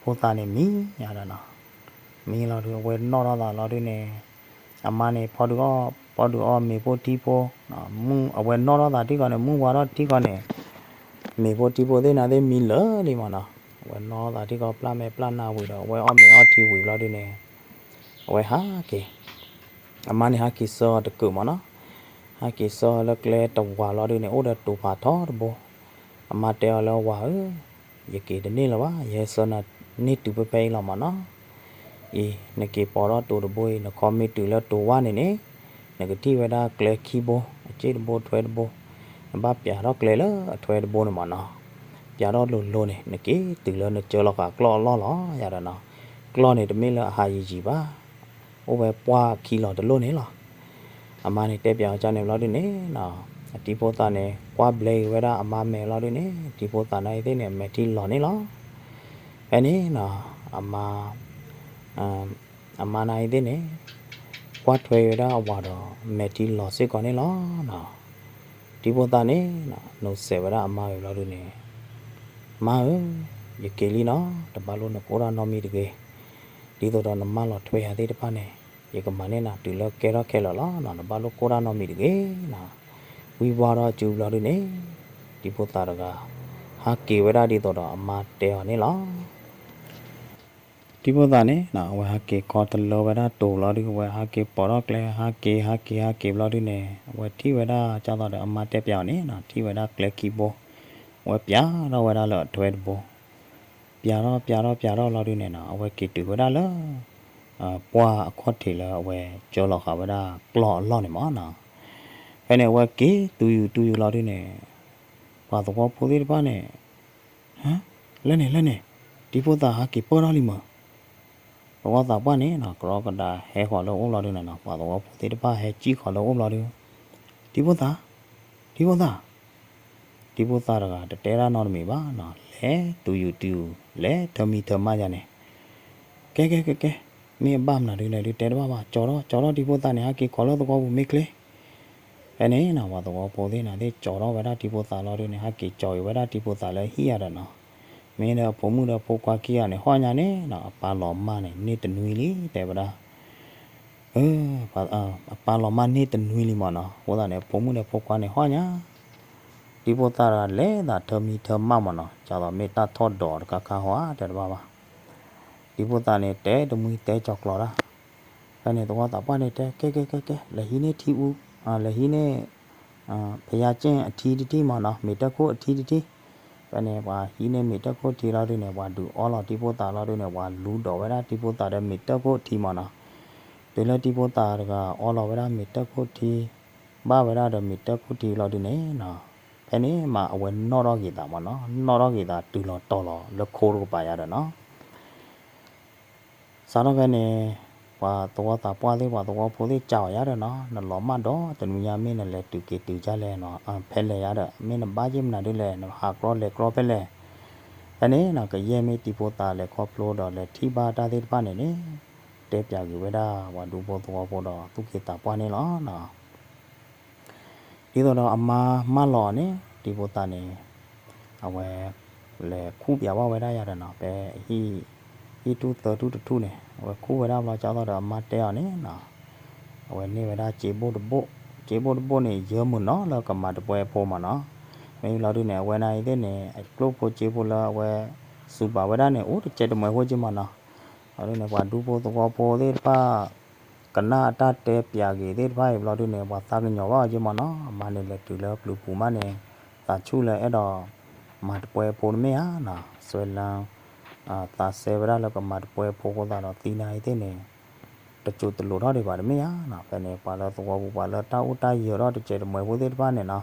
ဖိသၣ်န့ၣ်မံယၤဒီးနီၤ, မံလီၤဒု အဝဲနီၣ်ထီၣ်သးလီၤဒုန့ၣ် အမါန့ၣ် ဖီဒုအီၣ် ဖီဒုအီၣ်မ့ၤဖိထံဖိ, အဝဲနီၣ်ထီၣ်သးထံၣ်ဃီန့ၣ် မုၢ်ဝါထီၣ်ထံၣ်ဃီန့ၣ် မ့ၤဖိထံဖိသ့ၣ်နၤသ့ၣ်မံလၢာ်လံမးနီၤ, အဝဲနီၣ်ထီၣ်သးထံၣ်ဃီပျၢ်မဲာ်ပျၢ်နါဝံၤဒီး အဝဲအီၣ်မ့ၤအီထံဝံၤဘျီဒုန့ၣ် အဝဲဟးက့ၤ, အမါန့ၣ်ဟးက့ၤဆှၢအီၤတကုာ်မးနီၤ, ဟးက့ၤဆှၢအီၤလၢကျဲတဝၤလီၤဒုန့ၣ် အိၣ်ဒီးတိၤဖးထီတဘိ, အမါတဲအီၤလၢဝၤဧၢ ယက့ၤတန့ၢ်လၢၤဘၣ် ယဟဲဆှၢနၤန့ၢ်တုၤဖဲဖဲအံၤလီၤမးနီၤ, အံၤ နက့ၤပိာ်ထီၣ်တိၤတဘိအံၤ နခီမ့ၢ်တုၤလၢတိၤဝါန့ၣ်န့ၣ် နကထံၣ်ဝဲဒၣ်ကျဲခံဘိ အစ့ၣ်တဘိထွဲတဘိ, နဘၣ်ပျးထီၣ်ကျဲလၢအထွဲတဘိန့ၣ်မးနီၤ, ပျးထီၣ်လိၤလိၤန့ၣ် နက့ၤတုၤလၢနစၢလီၤဃာ်ကျီၢ်အလီၢ်လီၤယၤဒီးနီၤ, ကျီၢ်န့ၣ်တမ့ၢ်လၢအဟးယံၤယံၤဘၣ် အိၣ်ဝဲပှၢ်ခံလီၤတလိၣ်န့ၣ်လီၤ. အမါန့ၣ်တဲပျးအီၤကန့ၣ်ဘျီဒုန့ၣ်နီၤ, အတံၤဖိသၣ်န့ၣ် ကွၢ်ဘျဲက့ၤဝဲဒၣ်အမါမဲာ်လီၤဒုန့ၣ် တံၤဖိသၣ်နၤအံၤသ့ၣ်န့ၣ် အမဲာ်ထံလီၤန့ၣ်လီၤ. ဖဲန့ၣ်နီၤ အမါ အမါနၤအံၤသ့ၣ်န့ၣ် ကွၢ်ထွဲဝဲဒၣ်အဝၤဒီး မဲာ်ထံလီၤစ့ၢ်ကီးန့ၣ်လီၤနီၤ. တံၤဖိသၣ်န့ၣ် နိးစဲးဝဲဒၣ်အမါဝံၤဘျီဒုန့ၣ် မါဧၢ, ယက့ၤလံနီၤ, တဘၣ်လိၣ်နကိၢ်တၢ်နီတမံၤတဂ့ၤ. ဒ်သိးဒီးနမၢလီၤထွဲယၤသ့ၣ်တဖၣ်န့ၣ် ယကမၤန့ၢ်နၤတုၤလၢကဲထီၣ်ခဲလၢာ်လီၤနီၤ, တဘၣ်လိၣ်ကိၢ်တၢ်နီတမံၤတဂ့ၤနီၤ. ဝံၤဝါဒီးအစုဘျီဒုန့ၣ် တံၤဖိသၣ်တဂၤ ဟးက့ၤဝဲဒၣ်ဒ်သိးဒီးအမါတဲအီၤန့ၣ်လီၤ. တံၤဖိသၣ်န့ၣ် အဝဲဟးက့ၤခီတလၢဝဲဒၣ်တိၤဘျီဒု အဝဲဟးက့ၤပိာ်ထီၣ်ကျဲ ဟးက့ၤ ဟးက့ၤ ဟးက့ၤဘျီဒုန့ၣ် အဝဲထံၣ်ဝဲဒၣ်ကၢ်သိးဒီးအမါတဲပျးအီၤန့ၣ်နီၤ, ထံၣ်ဝဲဒၣ်ကျဲခံဘိ အဝဲပျးထီၣ်ဝဲဒၣ်လၢအထွဲတဘိ ပျးထီၣ်ပျးထီၣ်ပျးထီၣ်လီၤဒုန့ၣ်နီၤ အဝဲက့ၤတုၤဝဲဒၣ်လၢ ပှၢ်အခီၣ်ထံးလၢအဝဲကၢလီၤဃာ်ဝဲဒၣ်ကျီၢ်အလီၢ်န့ၣ်မးနီၤ. ဖဲန့ၣ်အဝဲက့ၤတုၤယူၤတုၤယူၤလီၤဒုန့ၣ် ပှၤသဝီဖိသ့ၣ်တဖၣ်န့ၣ် လၢန့ၣ်လၢန့ၣ် တံၤဖိသၣ်ဟးက့ၤပၢၢ်ထီၣ်လံမး သဝီသးပှၢ်န့ၣ်နီၤ ကရီကဒါဟဲဃီၤလၢအအိၣ်ဘျီဒုန့ၣ်နီၤ ပှၤသဝီဖိသ့ၣ်တဖၣ်ဟဲစံၣ်ဃီၤလၢအအိၣ်ဘျီဒု တံၤဖိသၣ် တံၤဖိသၣ် တံၤဖိသၣ်တဂၤတတဲတၢ်နီတမံၤဘၣ်နီၤ လဲၤတုၤယူၤတုၤယူၤ လဲၤထၢမံထၢမၢ်ယၤန့ၣ် ကဲကဲကဲကဲ မ့ၢ်အဘၣ်မနုၤဒ်လဲၣ်ဒုတဲတဘၣ်ဘၣ် ကၠီထီၣ်ကၠီထီၣ်တံၤဖိသၣ်န့ၣ် ဟးက့ၤခီလၢသဝီပူၤမ့ၢ်ချ့ ဖဲန့ၣ်နီၤ ပှၤသဝီဖိသ့ၣ်န့ၣ်သ့ၣ်ကၠီထီၣ်ဝဲဒၣ်တံၤဖိသၣ်လီၤဒုန့ၣ် ဟးက့ၤကၠီက့ၤဝဲဒၣ်တံၤဖိသၣ်လၢဟံၣ်ယၤဒီးနီၤ မ့ၢ်ဒီးအဖိမုၣ်ဒီးဖိခွါခံဂၤန့ၣ် ဟီၣ်ညါန့ၣ်နီၤ အပၢ်လီၤမၢ်န့ၣ် န့ၢ်တနွံလံ တဲဝဲဒၣ် အပၢ်လီၤမၢ်န့ၢ်တနွံလံမးနီၤ အဃိသတးန့ၣ် အဖိမုၣ်ဒီးဖိခွါန့ၣ်ဟီၣ်ညါ တံၤဖိသၣ်တဂၤလဲၤသးထၢမံထၢမၢ်မးနီၤ ကၠီသးမ့ၢ်တၢ်ထီၣ်ဒီးတခါခါဟီဧါ တဲတဘၣ်ဘၣ် တံၤဖိသၣ်န့ၣ် တဲတမှံတဲကၠီၤကျီၤတၢ် ဖဲန့ၣ်သဝီသးပှၢ်န့ၣ်တဲ ကဲကဲကဲကဲ လဲၤဟံးန့ၢ်ထံအူ လဲၤဟံးန့ၢ် ဖယါကၠ့ၣ်အထံတထံၣ်မ့ၢ်နီၤ, မ့ၢ်တၢ်ခိၣ်အထံတထံၣ်. ဖဲန့ၣ် ပှၤဟံးန့ၢ်မ့ၢ်တၢ်ခိၣ်ထံလီၤဒုန့ၣ် ပှၤဒုးအီလီၤတံဖိသၣ်လီၤဒုန့ၣ် ပှၤလူၤဒိးဝဲဒၣ်တံဖိသၣ်ဒီးမ့ၢ်တၢ်ခိၣ်ထံမ့ၢ်နီၤ. တုၤလၢတံဖိသၣ်တဂၤအီလီၤဝဲဒၣ်မ့ၢ်တၢ်ခိၣ်ထံ ဘၣ်ဝဲဒၣ်ဒီးမ့ၢ်တၢ်ခိၣ်ထံလီၤဒုန့ၣ်နီၤ, ဖဲန့ၣ်မးအဝဲနီၣ်ထီၣ်က့ၤသးမ့ၢ်နီၤ, နီၣ်ထီၣ်က့ၤသးတုၤလီၤတီၤလီၤလၢခိတကပၤယါဒီးနီၤ. စးထီၣ်ဖဲန့ၣ် ပှၤသဝီသးပှၢ်သ့ၣ် ပှၤသဝီဖိသ့ၣ် ကးအီၤယါဒီးနီၤ, နလီၤမၢ်ဒီးတနွံညါ မ့ၢ်နလဲၤတုၤက့ၤတုၤဒ်လဲၣ်နီၤ, ဖဲလဲၣ်ယါဒီး မ့ၢ်နဘၣ်ယ့ၢ်မနုၤဒ်လဲၣ်, နဟးကြီလဲၤကြီဖဲလဲၣ်. ဖဲန့ၣ်နီၤ ကယဲၢ်မ့ၢ်တံဖိသၣ်လဲၤခီဖျိဒီး လဲၤထံၣ်ဘၣ်တၢ်သ့ၣ်တဖၣ်န့ၣ်န့ၣ် တဲပၠးက့ၤဝဲဒၣ် ပှၤဒူဖိသဝီဖိဒီးသူၣ်က့သးပှၢ်န့ၣ်လီၤနီၤ. ဒ်သိးဒီးအမါမၢလီၤအီၤန့ၣ် တံဖိသၣ်န့ၣ် အဝဲ လဲၤခူၣ်ပၠးဘၣ်ဝဲဒၣ်ယါဒီးနီၤ, ဖဲ ဟံၣ်ထူၣ်သၢထူၣ်တထူၣ်န့ၣ် အဝဲခူၣ်ဝဲဒၣ်ဘျီ ကၠီသီၣ်ဒီးအမါတဲအီၤန့ၣ်နီၤ, အဝဲန့ၢ်ဝဲဒၣ်စ့ဘိၣ်တဘိၣ်, စ့ဘိၣ်တဘိၣ်န့ၣ် ယၢမုၢ်နီၤလၢကမၤတပွဲအဖိမ့ၢ်နီၤ. မ့ၢ်လီၤဒုန့ၣ် အဝဲန့ၣ်အံၤသ့ၣ်န့ၣ် အကျိၣ်ဖိစ့ဖိလၢအဝဲ စူးပာ်ဝဲဒၣ်န့ၣ် အိၣ်တကဲတမှဲၤဖိက့မ့ၢ်နီၤ. လီၤဒုန့ၣ် ပှၤဒူဖိသဝီဖိသ့ၣ်တဖၣ် ကနၣ်အတၢ်တဲပၠးက့ၤသ့ၣ်တဖၣ်အံၤဘျီဒုန့ၣ် ပှၤသးကညီၤဘၣ်အီၤက့မ့ၢ်နီၤ. အမါန့ၣ်လဲၤတုၤလၢပျုၤပူၤမးန့ၣ် သးဆူၣ်လၢအဲၣ်ဒိး မၤတပွဲအဖိတမ့ၢ်ဧါနီၤ, စွဲလၢ သးစဲဝဲဒၣ်လၢကမၤတပွဲအဖိအဃိသတးဒီး သံနၤအံၤသ့ၣ်န့ၣ် တစိၢ်တလိာ်ထီၣ်ဒံးဘၣ်တမ့ၢ်ဧါနီၤ. ဖဲန့ၣ် ပှၤလၢသဝီပူၤ ပှၤလၢတၢ်အိၣ်တၢ်ယၢၤထီၣ်တကဲတမှဲၤဖိသ့ၣ်တဖၣ်န့ၣ်နီၤ,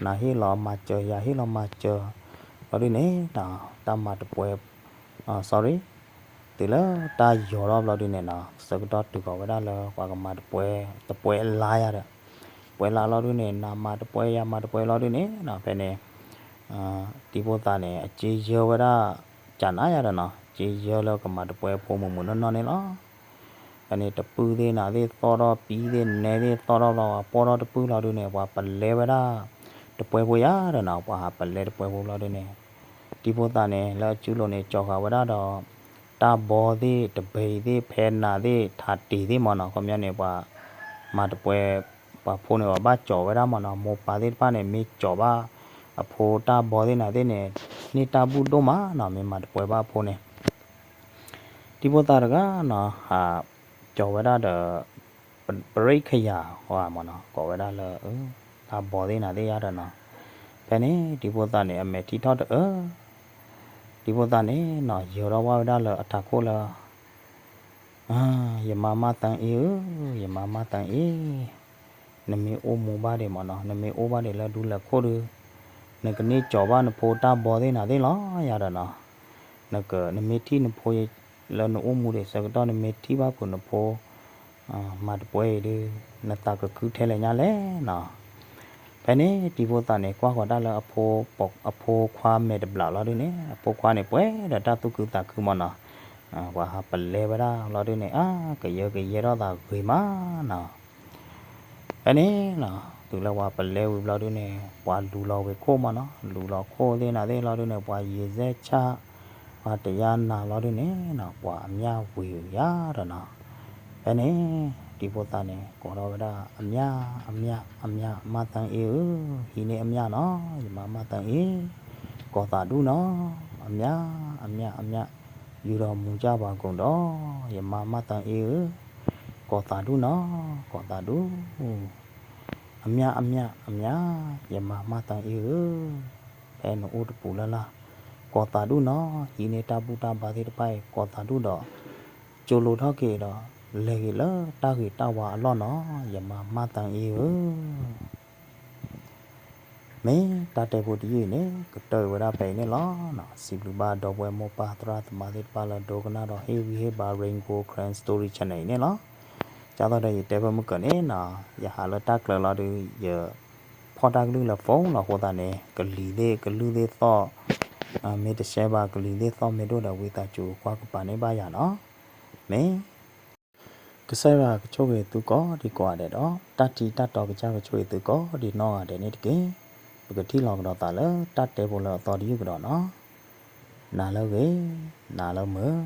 နၤဟ့ၣ်လီၤမၤစၢၤ ယၤဟ့ၣ်လီၤမၤစၢၤ လီၤဒုန့ၣ် တၢ်မၤတပွဲ sorry တုၤလၢတၢ်ယီၤထီၣ်ဘျီဒုန့ၣ်နီၤ ဆၢကတီၢ်တုၤဃီၤဝဲဒၣ်လၢပှၤကမၤတပွဲ တပွဲအလါယါဒီး ပွဲလါလီၤဒုန့ၣ် နၤမၤတပွဲယၤမၤတပွဲလီၤဒုန့ၣ်နီၤ ဖဲန့ၣ် တံၤဖိသၣ်န့ၣ် အစ့ယၢဝဲဒၣ် ကနၤယါဒီးနီၤ စ့ယၢလၢကမၤတပွဲအဖိမုၢ်မုၢ်နီၢ်နီၢ်န့ၣ်လီၤ. ဖဲန့ၣ် တပုၢ်သ့ၣ်နၤသ့ၣ်သီၣ်ထီၣ် ပံသ့ၣ်နဲသ့ၣ်သီၣ်ထီၣ်ဘျီ ပှၤပိာ်ထီၣ်တပုၢ်လီၤဒုန့ၣ် ပှၤပလဲဝဲဒၣ် တပွဲဖိယါဒီးနီၤ ပှၤဟးပလဲတပွဲဖိလီၤဒုန့ၣ် တံၤဖိသၣ်န့ၣ် လၢအစုလိၤန့ၣ် ကၠီၤဃာ်ဝဲဒၣ်ဒီး တၢ်ဘီသ့ၣ် တဘဲအံၤသ့ၣ် ဖဲနၤသ့ၣ် ထးတ့ၤသ့ၣ်မ့ၢ်နီၤ ခီပညီန့ၣ် ပှၤမၤတပွဲ ပှၤဖိန့ၣ် ပှၤဘၣ်ကၠီၤဝဲဒၣ်မ့ၢ်နီၤ မိၢ်ပၢ်သ့ၣ်တဖၣ်န့ၣ် မ့ၢ်ကၠီၤဘၣ် အဖိတၢ်ဘီသ့ၣ်နၤသ့ၣ်န့ၣ် န့ၢ်တၢ်ဘူၣ်ဒိၣ်မးနီၤ မ့ၢ်မၤတပွဲဘၣ်အဖိန့ၣ် တံၤဖိသၣ်တဂၤနီၤ ဟးကၠီၤဝဲဒၣ်ဒီး ပရ့ၣ်ခယၤမ့ၢ်နီၤ ကိးဝဲဒၣ်လၢ တၢ်ဘီသ့ၣ်နၤသ့ၣ်ယါဒီးနီၤ ဖဲန့ၣ် တံၤဖိသၣ်န့ၣ် အမဲာ်ထံထီၣ်တအၢ တံၤဖိသၣ်န့ၣ်နီၤ ယၢၤထီၣ်ဘၣ်ဝဲဒၣ်လၢအထးခိၣ်လၢ ယမါမၢ်သၢအ့ဧၢ, ယမါမၢ်သၢအ့, နမ့ၢ်အိၣ်မူဘၣ်ဒံးမ့ၢ်နီၤ နမ့ၢ်အိၣ်ဘၣ်ဒံးလၢဒူလၢခိၣ်ဒီး နကန့ၢ်ကၠီၤဘၣ်နဖိတၢ်ဘီသ့ၣ်နၤသ့ၣ်လီၤယါဒီးနီၤ နက နမ့ၢ်ထံၣ်နဖိ လၢနအိၣ်မူဒံးဆၢကတီၢ် နမ့ၢ်ထံၣ်ဘၣ်ဖုးနဖိ မၤတပွဲအံၤဒီး နသးကခုထဲလဲၣ်ညါလဲၣ်နီၤ ဖဲန့ၣ် တံၤဖိသၣ်န့ၣ် ကွၢ်ဃီၤတၢ်လၢ အဖိခွါမဲာ်တဘျီလီၤဒုန့ၣ် အဖိခွါန့ၣ် ပှဲၤဒီးတၢ်သူၣ်ခုသးခုမ့ၢ်နီၤ ပှၤဟးပလဲဝဲဒၣ်လီၤဒုန့ၣ် အါ ကယၢကယဲထီၣ်သးဂ့ၤမးနီၤ ဖဲန့ၣ်နီၤ တုၤလၢပှၤပလဲဝံၤဘျီဒုန့ၣ် ပှၤလူၤလီၤဝံၤခိၣ်မ့ၢ်နီၤ လူၤလီၤခိၣ်သ့ၣ်နၤသ့ၣ်လီၤဒုန့ၣ် ပှၤယံာ်စဲးဆၣ် ပှၤတယါနၤလီၤဒုန့ၣ်နီၤ ပှၤအမျၢ်ဝံၤယါဒီးနီၤ ဖဲန့ၣ် တံၤဖိသၣ်န့ၣ် ကိးထီၣ်ဝဲဒၣ် အမျၢ် အမျၢ် အမျၢ် မၢ်သၢအ့ဧၢ, ဟံးန့ၢ်အမျၢ်နီၤ ယမါမၢ်သၢအ့, ကီၤသးဒူၣ်နီၤ အမျၢ် အမျၢ် အမျၢ် ယူၤဒီးမူၤကၢ်ပှၤကိာ်ဒီး ယမါမၢ်သၢအ့ဧၢ, ကီၤသးဒူၣ်နီၤ ကီၤသးဒူၣ် အမျၢ် အမျၢ် အမျၢ် ယမါမၢ်သၢအ့ဧၢ, ဖဲနအိၣ်တပူၤလၢ်လၢ် ကီၤသးဒူၣ်နီၤ ဟံးန့ၢ်တၢ်ဘူၣ်တၢ်ဘါသ့ၣ်တဖၣ်အံၤ ကီၤသးဒူၣ်ဒီး ကၠိလိၤထီၣ်က့ၤဒီး လဲၤက့ၤလၢတၢ်ဂ့ၤတၢ်ဝါအလီၢ်နီၤ ယမါမၢ်သၢအ့ဧၢ မ့ၢ်တၢ်တဲဖိတယုၢ်အံၤန့ၣ် ကတၢၢ်ဝဲဒၣ်ဖဲအံၤန့ၣ်လီၤ. စံးဘျုးဘၣ်ဒီပုၢ်ဝဲၢ်မိၢ်ပၢ်သရၣ်သမါသ့ၣ်တဖၣ်လၢဒိကနၣ်ဒီးဟ့ၣ်ဂံၢ်ဟ့ၣ်ဘါ Rain Gold Karen Story Channel အံၤန့ၣ်လီၤ. ကၢ်သိးဒီးယတဲဖဲမုၢ်ကၢၤန့ၣ်နီၤ ယဟးလၢတၢ်ကျၢၤလီၤဒီး ယဖီၣ်တၢ်ကလုၢ်လၢ phone လီၤအဃိသတးန့ၣ် ကလံၤသ့ၣ်ကလုၢ်သ့ၣ်သီၣ် မ့ၢ်တရှဲဘၣ် ကလံၤသ့ၣ်သီၣ်မ့ၢ်ဒိၣ်ဒီး ဝံသးစူၤကွၢ်ကပၤန့ၢ်ဘၣ်ယၤနီၤ. မ့ၢ် ကစၢ်ယွၤကဆိၣ်ဂ့ၤသုကိးဒံကိးဂၤဒဲးဒီး တၢ်ထံၣ်တၢ်တီကစၢ်ကဆိၣ်ဂ့ၤသုကိးဒံနီၢ်ဂၤဒဲးန့ၣ်တက့ၢ်. ပကထံၣ်လိာ်ကဒီးသးလၢတၢ်တဲဖိလၢအသီတယုၢ်ကဒီးနီၤ. နၤလၢဂ့ၤ, နၤလၢမုာ်.